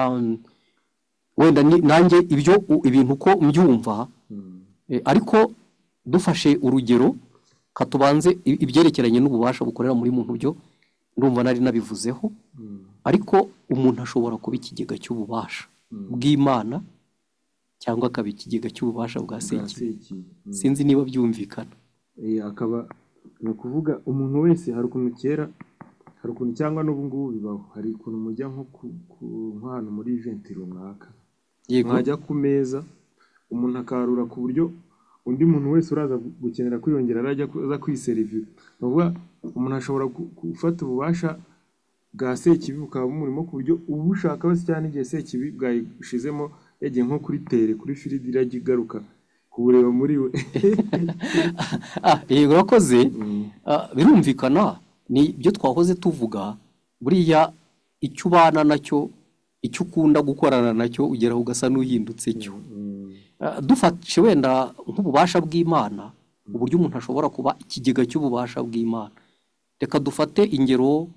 wenda nanjye ibyo ibintu uko mbyumva, ariko dufashe urugero katubanze ibyerekeranye n'ububasha bukorera muri muntu, byo ndumva nari nabivuzeho. Ariko umuntu ashobora kuba ikigega cy'ububasha bw'Imana, cyangwa akaba ikigega cy'ububasha bwa sekibi. Sinzi niba byumvikana. Akaba ni ukuvuga umuntu wese, hari ukuntu kera, hari ukuntu cyangwa n'ubu ngubu bibaho, hari ukuntu mujya nko nk'ahantu muri event runaka, mwajya ku meza umuntu akarura ku buryo undi muntu wese uraza gukenera kwiyongera arajya aza kwiserivira. Ni ukuvuga umuntu ashobora gufata ububasha bwa sekibi bukaba bumurimo, ku buryo ubushaka wese cyane igihe sekibi bwayishizemo yagiye nko kuri tere, kuri firidi, irajya igaruka kubureba muri we. Yego urakoze. Birumvikana, ni ibyo twahoze tuvuga. Buriya icyo ubana nacyo, icyo ukunda gukorana nacyo, ugeraho ugasa n'uhindutse cyo. Dufashe wenda nk'ububasha bw'Imana, uburyo umuntu ashobora kuba ikigega cy'ububasha bw'Imana. Reka dufate ingero,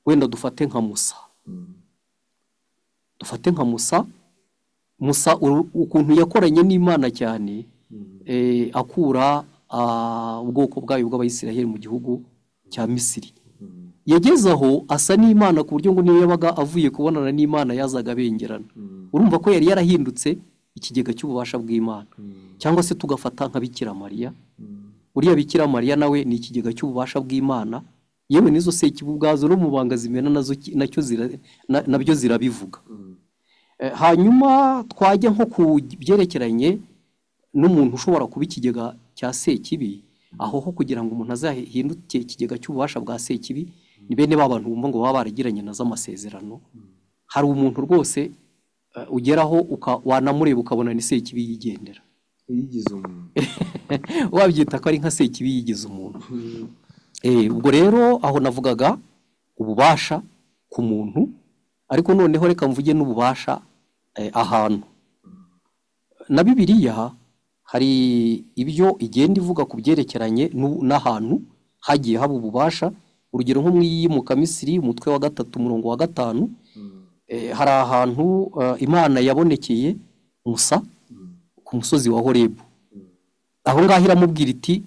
wenda dufate nka Musa. Dufate nka Musa. Musa ukuntu yakoranye n'Imana cyane, akura ubwoko bwayo bw'Abayisiraheli mu gihugu cya Misiri. Yageze aho asa n'Imana, ku buryo ngo niyo yabaga avuye kubonana n'Imana yazaga abengerana. Urumva ko yari yarahindutse ikigega cy'ububasha bw'Imana. Cyangwa se tugafata nka Bikira Mariya. Uriya Bikira Mariya nawe ni ikigega cy'ububasha bw'Imana. Yewe nizo sekibi ubwazo no mu banga zimena nazo nacyo nabyo zirabivuga. Hanyuma twajya nko ku byerekeranye n'umuntu ushobora kuba ikigega cya sekibi, aho ho kugira ngo umuntu azahinduke ikigega cy'ububasha bwa sekibi, ni bene ba bantu bumva ngo baba baragiranye nazo amasezerano. Hari umuntu rwose ugeraho wanamureba ukabona ni sekibi yigendera, yigize umuntu. Wabyita ko ari nka sekibi yigize umuntu. Ubwo rero aho navugaga ububasha ku muntu, ariko noneho reka mvuge n'ububasha ahantu. Na Bibiliya hari ibyo igenda ivuga ku byerekeranye n'ahantu hagiye haba ububasha. Urugero nko mu Iyimukamisiri umutwe wa 3 umurongo wa 5, hari ahantu Imana yabonekeye Musa ku musozi wa Horebu. Aho ngaho iramubwira iti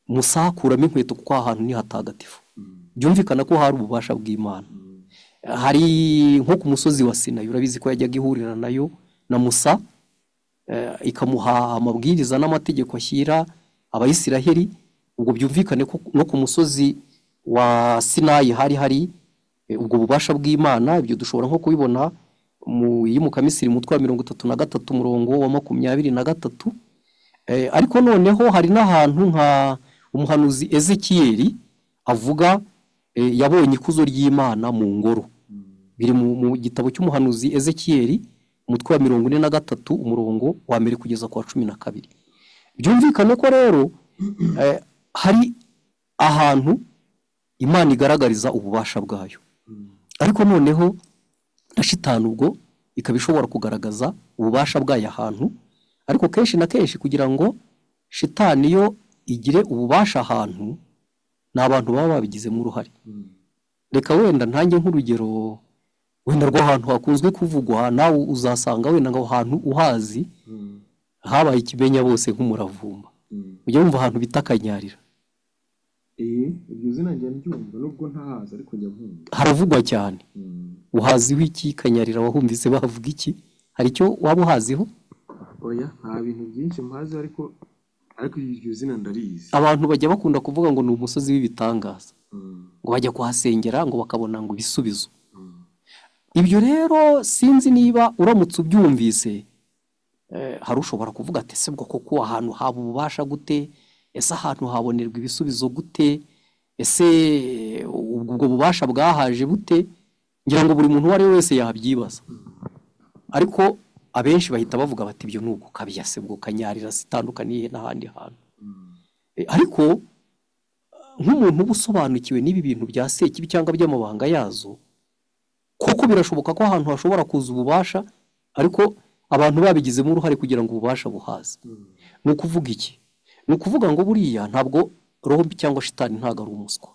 Musa akuramo inkweto kuko aha hantu ni hatagatifu. Byumvikana ko hari ububasha bw'Imana. Hari nko ku musozi wa Sinayi, urabizi ko yajyaga ihurira nayo na Musa, ikamuha amabwiriza n'amategeko ashyira Abayisiraheli. Ubwo byumvikane ko no ku musozi wa Sinayi hari hari ubwo bubasha bw'Imana. Ibyo dushobora nko kubibona mu Iyimukamisiri umutwe wa 33 umurongo wa 23. Ariko noneho hari n'ahantu nka umuhanuzi Ezekiyeli avuga yabonye ikuzo ry'Imana mu ngoro. Biri mu gitabo cy'umuhanuzi Ezekiyeli umutwe wa 43 umurongo wa 1 kugeza ku wa 12. Byumvikane ko rero hari ahantu Imana igaragariza ububasha bwayo, ariko noneho na shitani ubwo ikaba ishobora kugaragaza ububasha bwayo ahantu. Ariko kenshi na kenshi kugira ngo shitani yo igire ububasha ahantu, ni abantu baba babigizemo uruhare. Reka wenda ntange nk'urugero wenda rw'ahantu hakunzwe kuvugwa, nawe uzasanga wenda ngo ahantu uhazi habaye ikimenya bose nk'umuravumba. Ujya wumva ahantu bita Kanyarira. Iryo zina njya mbyumva nubwo ntahazi, ariko njya nkumva haravugwa cyane. Uhaziho iki Kanyarira? Wahumvise bahavuga iki? Hari icyo waba uhaziho? Oya, nta bintu byinshi mpazi, ariko iryo zina ndarizi. Abantu bajya bakunda kuvuga ngo ni umusozi w'ibitangaza, ngo bajya kuhasengera ngo bakabona ngo ibisubizo. Ibyo rero sinzi niba uramutse ubyumvise, hari ushobora kuvuga ati ese bwo koko ahantu haba ububasha gute? Ese ahantu habonerwa ibisubizo gute? Ese ubwo bubasha bwahaje bute? Ngira ngo buri muntu uwo ari we wese yabyibaza. Ariko abenshi bahita bavuga bati ibyo ni ugukabya, se bwo Kanyarira sitandukaniye n'ahandi hantu. Ariko nk'umuntu uba usobanukiwe n'ibi bintu bya sekibi cyangwa by'amabanga yazo, kuko birashoboka ko ahantu hashobora kuza ububasha, ariko abantu babigizemo uruhare kugira ngo ububasha buhaze. Ni ukuvuga iki? Ni ukuvuga ngo buriya ntabwo roho mbi cyangwa shitani ntabwo ari umuswa.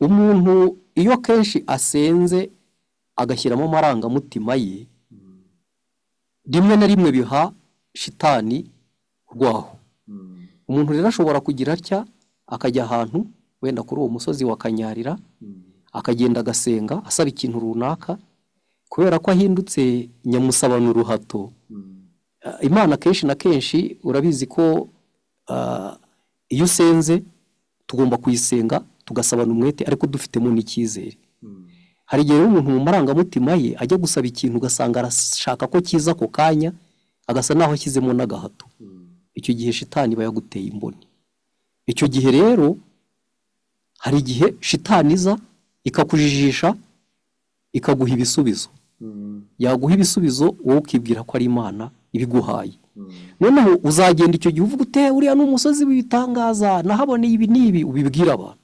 Umuntu iyo kenshi asenze agashyiramo amarangamutima ye, rimwe na rimwe biha shitani urwaho. Umuntu rero ashobora kugira atya akajya ahantu wenda kuri uwo musozi wa Kanyarira, akagenda agasenga asaba ikintu runaka, kubera ko ahindutse nyamusabana uruhato. Imana kenshi na kenshi urabizi ko iyo usenze tugomba kuyisenga tugasabana umwete, ariko dufitemo n'icyizere. Hari igihe umuntu mu marangamutima ye ajya gusaba ikintu ugasanga arashaka ko kiza ako kanya, agasa naho ashyizemo n'agahato. Icyo gihe shitani iba yaguteye imboni. Icyo gihe rero hari igihe shitani iza ikakujijisha, ikaguha ibisubizo. Yaguha ibisubizo wowe ukibwira ko ari Imana ibiguhaye. Noneho uzagenda icyo gihe uvuga ute uriya ni umusozi w'ibitangaza, nahaboneye ibi n'ibi, ubibwira abantu.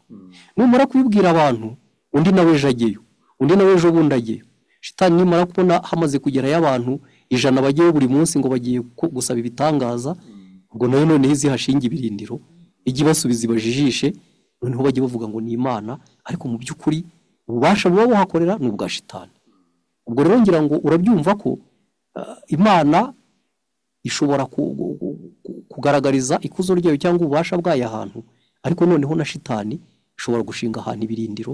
Numara kubibwira abantu, undi nawe ejo ajyeyo, undi nawe ejo bundi ajyeyo. Shitani nimara kubona hamaze kugerayo abantu 100 bajyayo buri munsi ngo bagiye gusaba ibitangaza, ubwo nayo noneho izihashinga ibirindiro, ijye ibasubiza ibajijishe, noneho bajye bavuga ngo ni Imana, ariko mu by'ukuri ububasha buba buhakorera ni ubwa shitani. Ubwo rero ngira ngo urabyumva ko Imana ishobora kugaragariza ikuzo ryayo cyangwa ububasha bwayo ahantu, ariko noneho na shitani ishobora gushinga ahantu ibirindiro,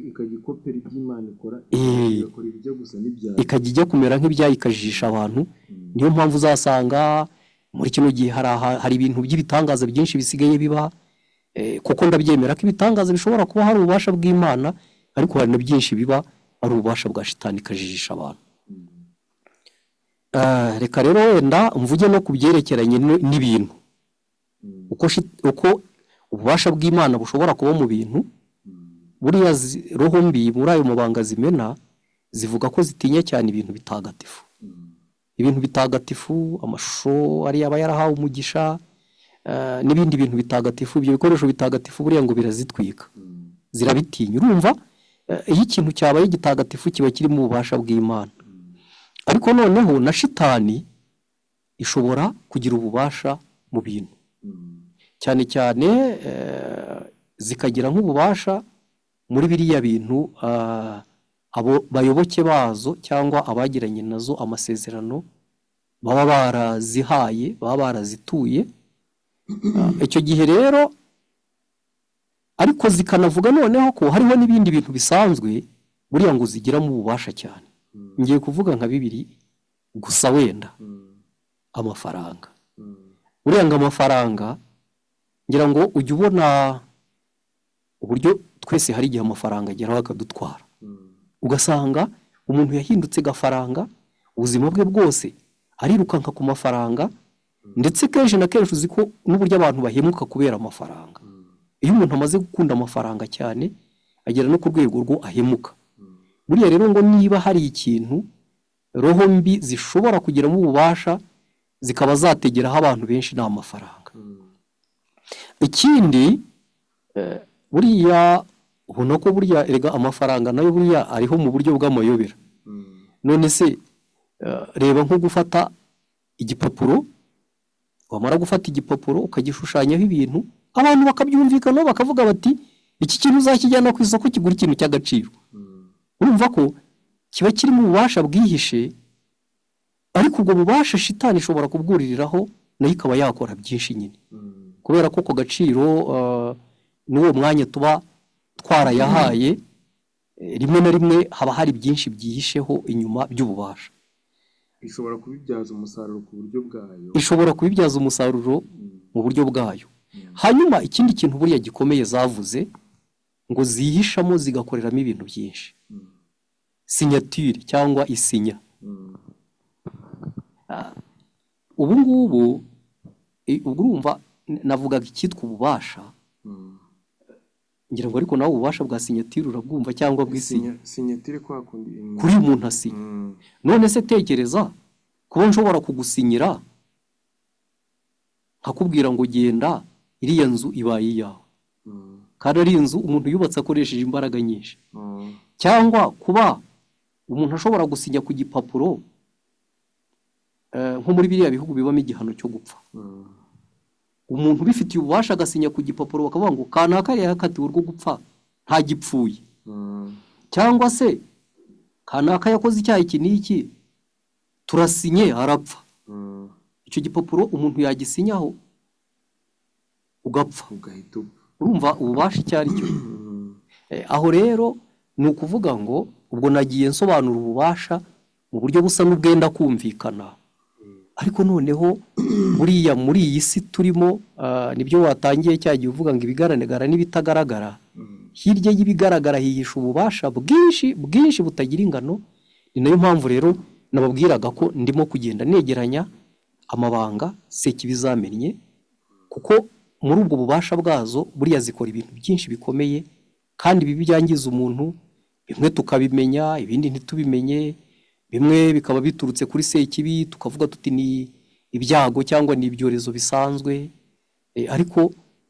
ikajya ikopera iby'Imana ikora, igakora ibijya gusa n'ibyayo, ikajya ijya kumera nk'ibyayo, ikajijisha abantu. Niyo mpamvu uzasanga muri kino gihe hari ibintu by'ibitangaza byinshi bisigaye biba, kuko ndabyemera ko ibitangaza bishobora kuba hari ububasha bw'Imana, ariko hari na byinshi biba ari ububasha bwa shitani ikajijisha abantu. Reka rero wenda mvuge no ku byerekeranye n'ibintu, uko ububasha bw'Imana bushobora kuba mu bintu. Buriya roho mbi muri ayo mabanga zimena zivuga ko zitinya cyane ibintu bitagatifu. Ibintu bitagatifu, amashusho ari aba yarahawe umugisha, n'ibindi bintu bitagatifu, ibyo bikoresho bitagatifu buriya ngo birazitwika, zirabitinya. Urumva iyo ikintu cyabaye gitagatifu kiba kiri mu bubasha bw'Imana. Ariko noneho na shitani ishobora kugira ububasha mu bintu, cyane cyane zikagira nk'ububasha muri biriya bintu abo bayoboke bazo cyangwa abagiranye nazo amasezerano baba barazihaye, baba barazituye. Icyo gihe rero ariko zikanavuga noneho ko hariho n'ibindi bintu bisanzwe buriya ngo zigiramo ububasha cyane. Ngiye kuvuga nka bibiri gusa wenda. Amafaranga. Buriya ngo amafaranga, ngira ngo ujya ubona uburyo twese hari igihe amafaranga ageraho akadutwara. Ugasanga umuntu yahindutse gafaranga, ubuzima bwe bwose arirukanka ku mafaranga, ndetse kenshi na kenshi uzi ko n'uburyo abantu bahemuka kubera amafaranga. Iyo umuntu amaze gukunda amafaranga cyane, agera no ku rwego rwo ahemuka. Buriya rero ngo niba hari ikintu roho mbi zishobora kugiramo ububasha zikaba zategeraho abantu benshi, ni amafaranga. Ikindi buriya ubona ko buriya erega amafaranga nayo buriya ariho mu buryo bw'amayobera. None se reba nko gufata igipapuro, wamara gufata igipapuro ukagishushanyaho ibintu, abantu bakabyumvikanaho bakavuga bati iki kintu uzakijyana ku isoko kigura ikintu cy'agaciro. Urumva ko kiba kiri mu bubasha bwihishe, ariko ubwo bubasha shitani ishobora kubwuririraho nayo ikaba yakora byinshi nyine. Kubera ko ako gaciro n'uwo mwanya tuba twarayahaye, rimwe na rimwe haba hari byinshi byihisheho inyuma by'ububasha. Ishobora kubibyaza umusaruro ku buryo bwayo. Ishobora kubibyaza umusaruro mu buryo bwayo. Hanyuma ikindi kintu buriya gikomeye zavuze ngo zihishamo zigakoreramo ibintu byinshi. Signature cyangwa isinya. Ubu ngubu ubwo urumva navugaga icyitwa ububasha, ngira ngo ariko nawe ububasha bwa signature urabwumva cyangwa bw'isinya. Signature kwa kundi kuri umuntu asinya. None se tekereza kuba nshobora kugusinyira nkakubwira ngo genda iriya nzu ibaye iyawe, kandi ari inzu umuntu yubatse akoresheje imbaraga nyinshi. Cyangwa kuba umuntu ashobora gusinya ku gipapuro nko muri biriya bihugu bibamo igihano cyo gupfa, umuntu ubifitiye ububasha agasinya ku gipapuro bakavuga ngo kanaka yakatiwe urwo gupfa ntagipfuye, cyangwa se kanaka yakoze icyaha iki n'iki turasinye arapfa. Icyo gipapuro umuntu yagisinyaho ugapfa, urumva ububasha icyo ari cyo. Aho rero ni ukuvuga ngo ubwo nagiye nsobanura ububasha mu buryo busa n'ubwenda kumvikana, ariko noneho buriya muri iyi si turimo, nibyo watangiye cyagiye uvuga ngo ibigaragara n'ibitagaragara. Hirya y'ibigaragara hihisha ububasha bwinshi bwinshi butagira ingano. Ni nayo mpamvu rero nababwiraga ko ndimo kugenda negeranya amabanga Sekibi zamennye, kuko muri ubwo bubasha bwazo buriya zikora ibintu byinshi bikomeye kandi bibi byangiza umuntu. Bimwe tukabimenya, ibindi ntitubimenye, bimwe bikaba biturutse kuri Sekibi tukavuga tuti ni ibyago cyangwa ni ibyorezo bisanzwe, ariko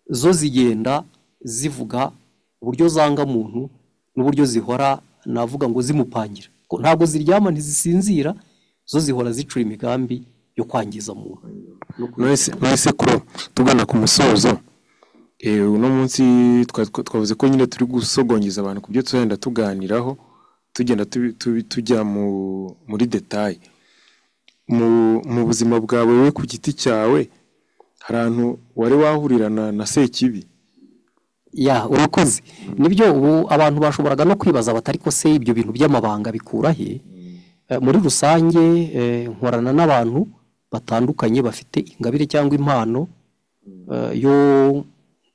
zo zigenda zivuga uburyo zanga muntu n'uburyo zihora navuga ngo zimupangira. Ntabwo ziryama, ntizisinzira, zo zihora zicura imigambi yo kwangiza muntu. None ko tugana ku musozo, uno munsi twavuze ko nyine turi gusogongeza abantu ku byo tugenda tuganiraho, tugenda tujya muri detail. Mu buzima bwawe we ku giti cyawe, hari ahantu wari wahurirana na Sekibi? Ya, urakoze. Nibyo, ubu abantu bashoboraga no kwibaza batari ko se ibyo bintu by'amabanga bikura he? Muri rusange nkorana n'abantu batandukanye bafite ingabire cyangwa impano yo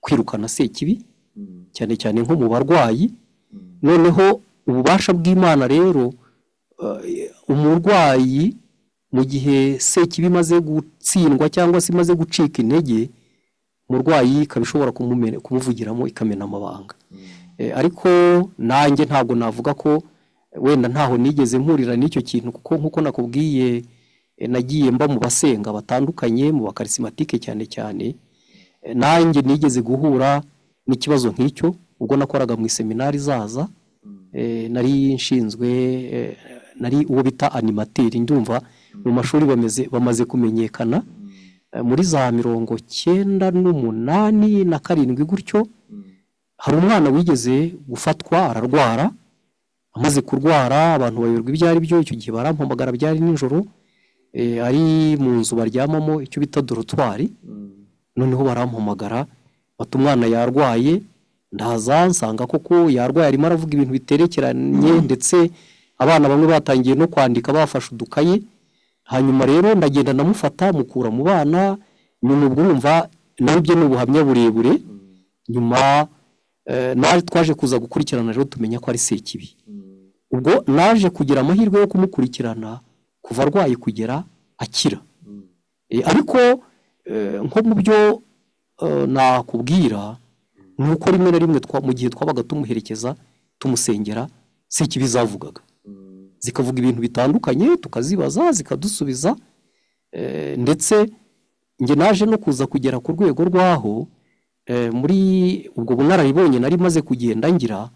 kwirukana Sekibi, cyane cyane nko mu barwayi. Noneho ububasha bw'Imana rero, umurwayi mu gihe Sekibi imaze gutsindwa cyangwa se imaze gucika intege, umurwayi ikaba ishobora kumuvugiramo ikamena amabanga. Ariko nanjye ntabwo navuga ko wenda ntaho nigeze mpurira n'icyo kintu, kuko nkuko nakubwiye nagiye mba mu basenga batandukanye, mu bakarisimatike cyane cyane. Nanjye nigeze guhura n'ikibazo nk'icyo ubwo nakoraga mu iseminari zaza. Nari nshinzwe, nari uwo bita animateri, ndumva mu mashuri bamaze kumenyekana. Muri za 98 na 7 gutyo, hari umwana wigeze gufatwa ararwara. Amaze kurwara abantu bayoberwa ibyo ari byo. Icyo gihe barampamagara, byari nijoro, ari mu nzu baryamamo icyo bita dorotwari. Noneho barampamagara bati umwana yarwaye, ndaza nsanga koko yarwaye, arimo aravuga ibintu biterekeranye, ndetse abana bamwe batangiye no kwandika bafashe udukaye. Hanyuma rero ndagenda ndamufata mukura mu bana. Nyuma ubwo urumva nawe ibyo ni ubuhamya burebure. Nyuma naje twaje kuza gukurikirana rero tumenya ko ari Sekibi. Ubwo naje kugira amahirwe yo kumukurikirana kuva arwaye kugera akira. Ariko nko mu byo nakubwira ni uko rimwe na rimwe mu gihe twabaga tumuherekeza tumusengera, Sekibi zavugaga, zikavuga ibintu bitandukanye, tukazibaza zikadusubiza. Ndetse njye naje no kuza kugera ku rwego rw'aho muri ubwo bunararibonye nari maze kugenda ngira,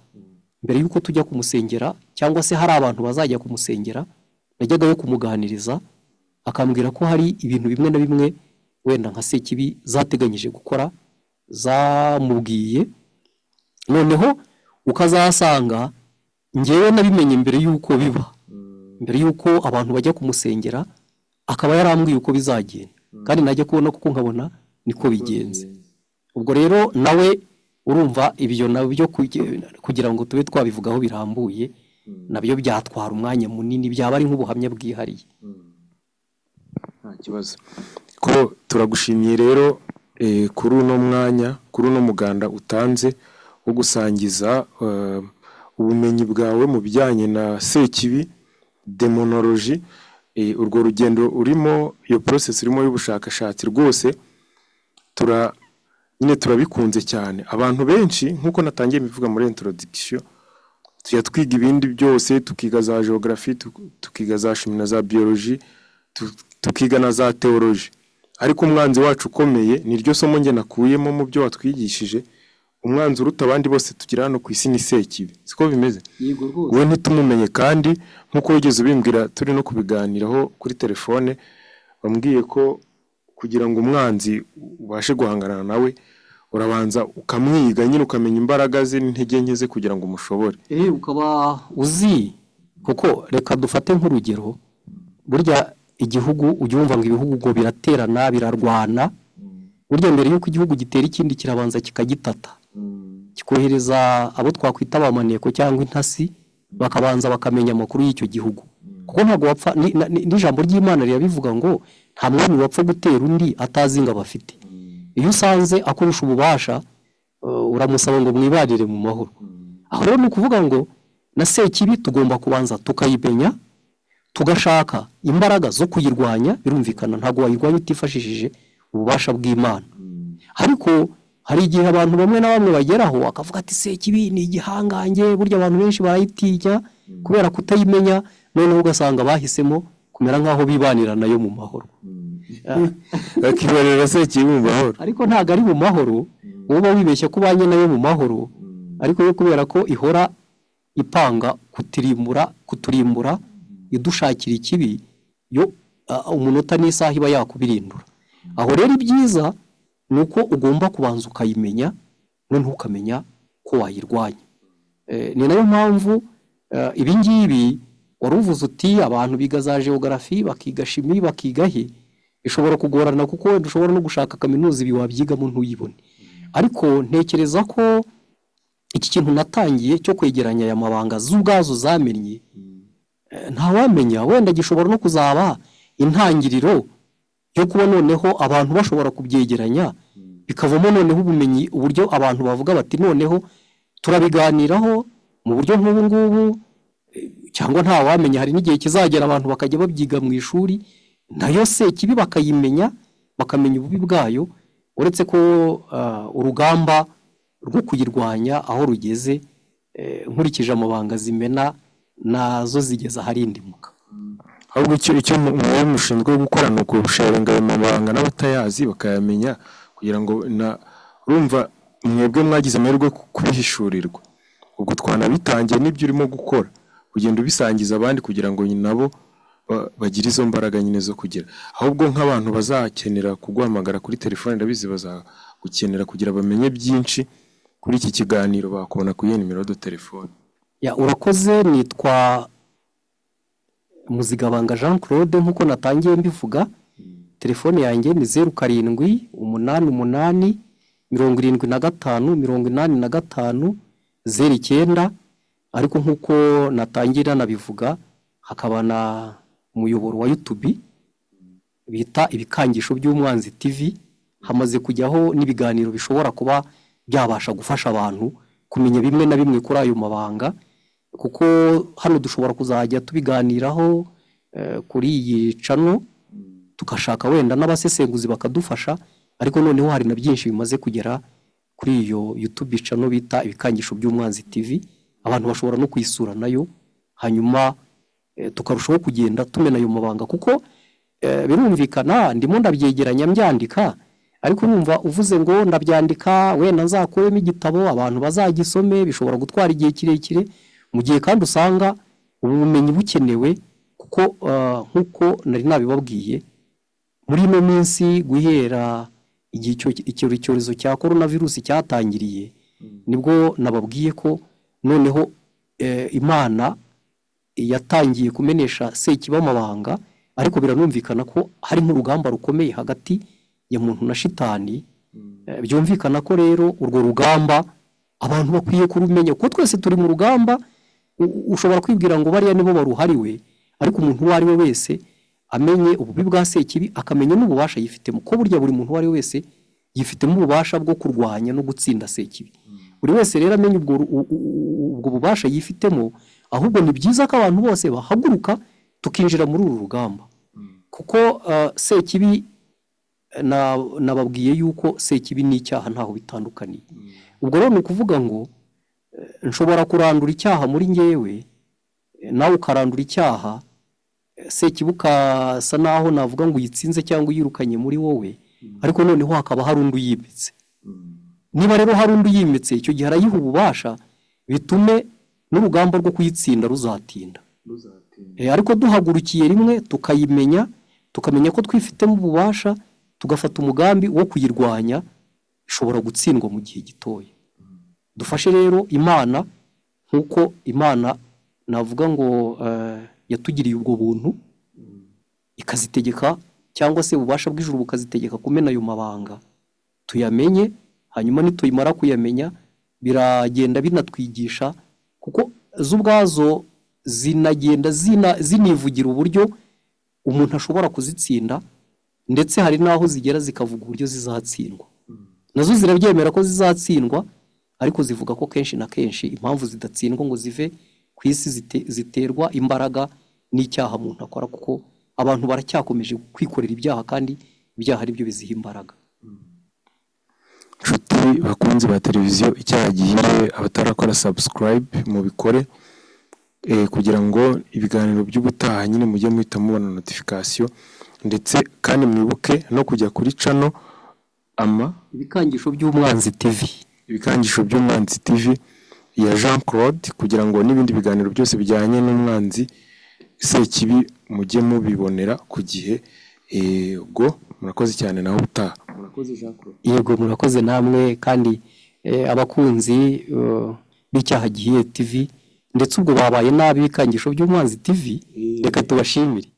mbere y'uko tujya kumusengera cyangwa se hari abantu bazajya kumusengera, najyagayo kumuganiriza akambwira ko hari ibintu bimwe na bimwe wenda nka Sekibi zateganyije gukora zamubwiye. Noneho ukazasanga njyewe nabimenye mbere y'uko biba, mbere y'uko abantu bajya kumusengera, akaba yarambwiye uko bizagenda, kandi najya kubona kuko nkabona niko bigenze. Ubwo rero nawe urumva ibyo nabyo kugira ngo tube twabivugaho birambuye, nabyo byatwara umwanya munini, byaba ari nk'ubuhamya bwihariye. Nta kibazo. Ko turagushimiye rero kuri uno mwanya, kuri uno muganda utanze wo gusangiza ubumenyi bwawe mu bijyanye na Sekibi, demonology, urwo rugendo urimo, iyo process urimo y'ubushakashatsi rwose nyine turabikunze cyane. Abantu benshi nk'uko natangiye mbivuga muri introduction, tujya twiga ibindi byose, tukiga za geography, tukiga za chimie na za biology, tukiga na za theology, ariko umwanzi wacu ukomeye, niryo somo njye nakuyemo mu byo watwigishije, umwanzi uruta abandi bose tugira hano ku isi ni Sekibi. Siko bimeze? Yego rwose. We ntitumumenye, kandi nk'uko wigeze ubimbwira turi no kubiganiraho kuri telefone, wambwiye ko kugira ngo umwanzi ubashe guhangana nawe urabanza ukamwiga nyine, ukamenya imbaraga ze n'intege nke ze kugira ngo umushobore. Ukaba uzi, kuko reka dufate nk'urugero, burya igihugu ujya wumva ngo ibihugu ngo biraterana birarwana, burya mbere y'uko igihugu gitera ikindi kirabanza kikagitata, kikohereza abo twakwita abamaneko cyangwa intasi, bakabanza bakamenya amakuru y'icyo gihugu. Kuko ntabwo wapfa, n'ijambo ry'Imana rirabivuga ngo nta mwami wapfa gutera undi atazi ingabo afite. Iyo usanze akurusha ububasha, uramusaba ngo mwibanire mu mahoro. Aho rero ni ukuvuga ngo na Sekibi tugomba kubanza tukayimenya, tugashaka imbaraga zo kuyirwanya. Birumvikana ntabwo wayirwanya utifashishije ububasha bw'Imana. Ariko hari igihe abantu bamwe na bamwe bageraho akavuga ati Sekibi ni igihangange, burya abantu benshi barayitinya kubera kutayimenya, noneho ugasanga bahisemo kumera nk'aho bibanira nayo mu mahoro. Bakibanira Sekibi mu mahoro. Ariko ntabwo ari mu mahoro, wowe wibeshya ko ubanye nayo mu mahoro, ariko yo kubera ko ihora ipanga kuturimbura, idushakira ikibi, yo umunota n'isaha iba yakubirindura. Aho rero ibyiza ni uko ugomba kubanza ukayimenya, noneho ukamenya ko wayirwanya. Ni nayo mpamvu ibi ngibi wari uvuze uti abantu biga za geography, bakiga chimie, bakiga he, bishobora kugorana kuko wenda ushobora no gushaka kaminuza ibi wabyigamo ntuyibone. Ariko ntekereza ko iki kintu natangiye cyo kwegeranya aya mabanga z'ubwazo zamennye, ntawamenya wenda gishobora no kuzaba intangiriro yo kuba noneho abantu bashobora kubyegeranya, bikavamo noneho ubumenyi, uburyo abantu bavuga bati noneho turabiganiraho mu buryo nk'ubu ngubu, cyangwa ntawamenya hari n'igihe kizagera abantu bakajya babyiga mu ishuri, nayo Sekibi bakayimenya, bakamenya ububi bwayo, uretse ko urugamba rwo kuyirwanya aho rugeze, nkurikije amabanga zimena nazo zigeze aharindimuka. Ahubwo icyo mwe mushinzwe gukora ni ukusharinga ayo mabanga n'abatayazi bakayamenya, kugira ngo urumva mwebwe mwagize amahirwe kubihishurirwa, ubwo twanabitangiye n'ibyo urimo gukora kugenda ubisangiza abandi kugira ngo nabo bagire izo mbaraga nyine zo kugira. Ahubwo nk'abantu bazakenera kuguhamagara kuri telefone, ndabizi bazagukenera kugira bamenye byinshi kuri iki kiganiro, bakubona kuri nimero de telefone. Ya, urakoze. Nitwa Muzigabanga Jean Claude nk'uko natangiye mbivuga. Telefone yanjye ni 07 88 75 85 09. Ariko nk'uko natangira nabivuga, hakaba na umuyoboro wa YouTube bita Ibikangisho by'Umwanzi TV, hamaze kujyaho n'ibiganiro bishobora kuba byabasha gufasha abantu kumenya bimwe na bimwe kuri ayo mabanga, kuko hano dushobora kuzajya tubiganiraho kuri iyi cano, tugashaka wenda n'abasesenguzi bakadufasha, ariko noneho hari na byinshi bimaze kugera kuri iyo YouTube cano bita Ibikangisho by'Umwanzi TV, abantu bashobora no kuyisura nayo, hanyuma tukarushaho kugenda tumena ayo mabanga, kuko birumvikana ndimo ndabyegeranya mbyandika, ariko urumva uvuze ngo ndabyandika wenda nzakuremo igitabo abantu bazagisome, bishobora gutwara igihe kirekire, mu gihe kandi usanga ubu bumenyi bukenewe, kuko nk'uko nari nabibabwiye, muri ino minsi guhera igihe icyorezo cya korona virusi cyatangiriye, nibwo nababwiye ko noneho Imana yatangiye kumenesha Sekibi amabanga, ariko biranumvikana ko hari nk'urugamba rukomeye hagati ya muntu na shitani. Byumvikana ko rero urwo rugamba abantu bakwiye kurumenya, kuko twese turi mu rugamba. Ushobora kwibwira ngo bariya nibo baruhariwe, ariko umuntu uwo ari we wese amenye ububi bwa Sekibi, akamenya n'ububasha yifitemo, ko burya buri muntu uwo ari we wese yifitemo ububasha bwo kurwanya no gutsinda Sekibi. Buri wese rero amenye ubwo bubasha yifitemo, ahubwo ni byiza ko abantu bose bahaguruka tukinjira muri uru rugamba, kuko Sekibi nababwiye yuko Sekibi n'icyaha ntaho bitandukaniye. Ubwo rero ni ukuvuga ngo nshobora kurandura icyaha muri ngewe, nawe ukarandura icyaha, Sekibi ukasa naho navuga ngo uyitsinze cyangwa uyirukanye muri wowe, ariko noneho hakaba hari undi uyimitse. Niba rero hari undi uyimitse, icyo gihe arayiha ububasha, bitume n'urugamba rwo kuyitsinda ruzatinda. Ariko duhagurukiye rimwe tukayimenya, tukamenya ko twifitemo ububasha, tugafata umugambi wo kuyirwanya, ishobora gutsindwa mu gihe gitoya. Dufashe rero Imana, nk'uko Imana navuga ngo yatugiriye ubwo buntu, ikazitegeka cyangwa se ububasha bw'ijuru bukazitegeka kumena ayo mabanga, tuyamenye, hanyuma nituyimara kuyamenya biragenda binatwigisha, kuko zo ubwazo zinagenda zinivugira uburyo umuntu ashobora kuzitsinda, ndetse hari n'aho zigera zikavuga uburyo zizatsindwa. Nazo zirabyemera ko zizatsindwa, ariko zivuga ko kenshi na kenshi impamvu zidatsindwa ngo zive ku isi ziterwa imbaraga n'icyaha umuntu akora, kuko abantu baracyakomeje kwikorera ibyaha, kandi ibyaha ari byo biziha imbaraga. Nshuti bakunzi ba televiziyo Icyaha Gihire, abatarakora subscribe mubikore, kugira ngo ibiganiro by'ubutaha nyine mujye muhita mubona notification, ndetse kandi mwibuke no kujya kuri channel ama Ibikangisho by'Umwanzi TV, Ibikangisho by'Umwanzi TV ya Jean Claude, kugira ngo n'ibindi biganiro byose bijyanye n'umwanzi Sekibi mujye mubibonera ku gihe. Ubwo murakoze cyane, naho ubutaha. Murakoze Jean Claude. Yego, murakoze namwe, kandi abakunzi b'Icyaha Gihire TV, ndetse ubwo babaye nabi Ibikangisho by'Umwanzi TV, reka tubashimire.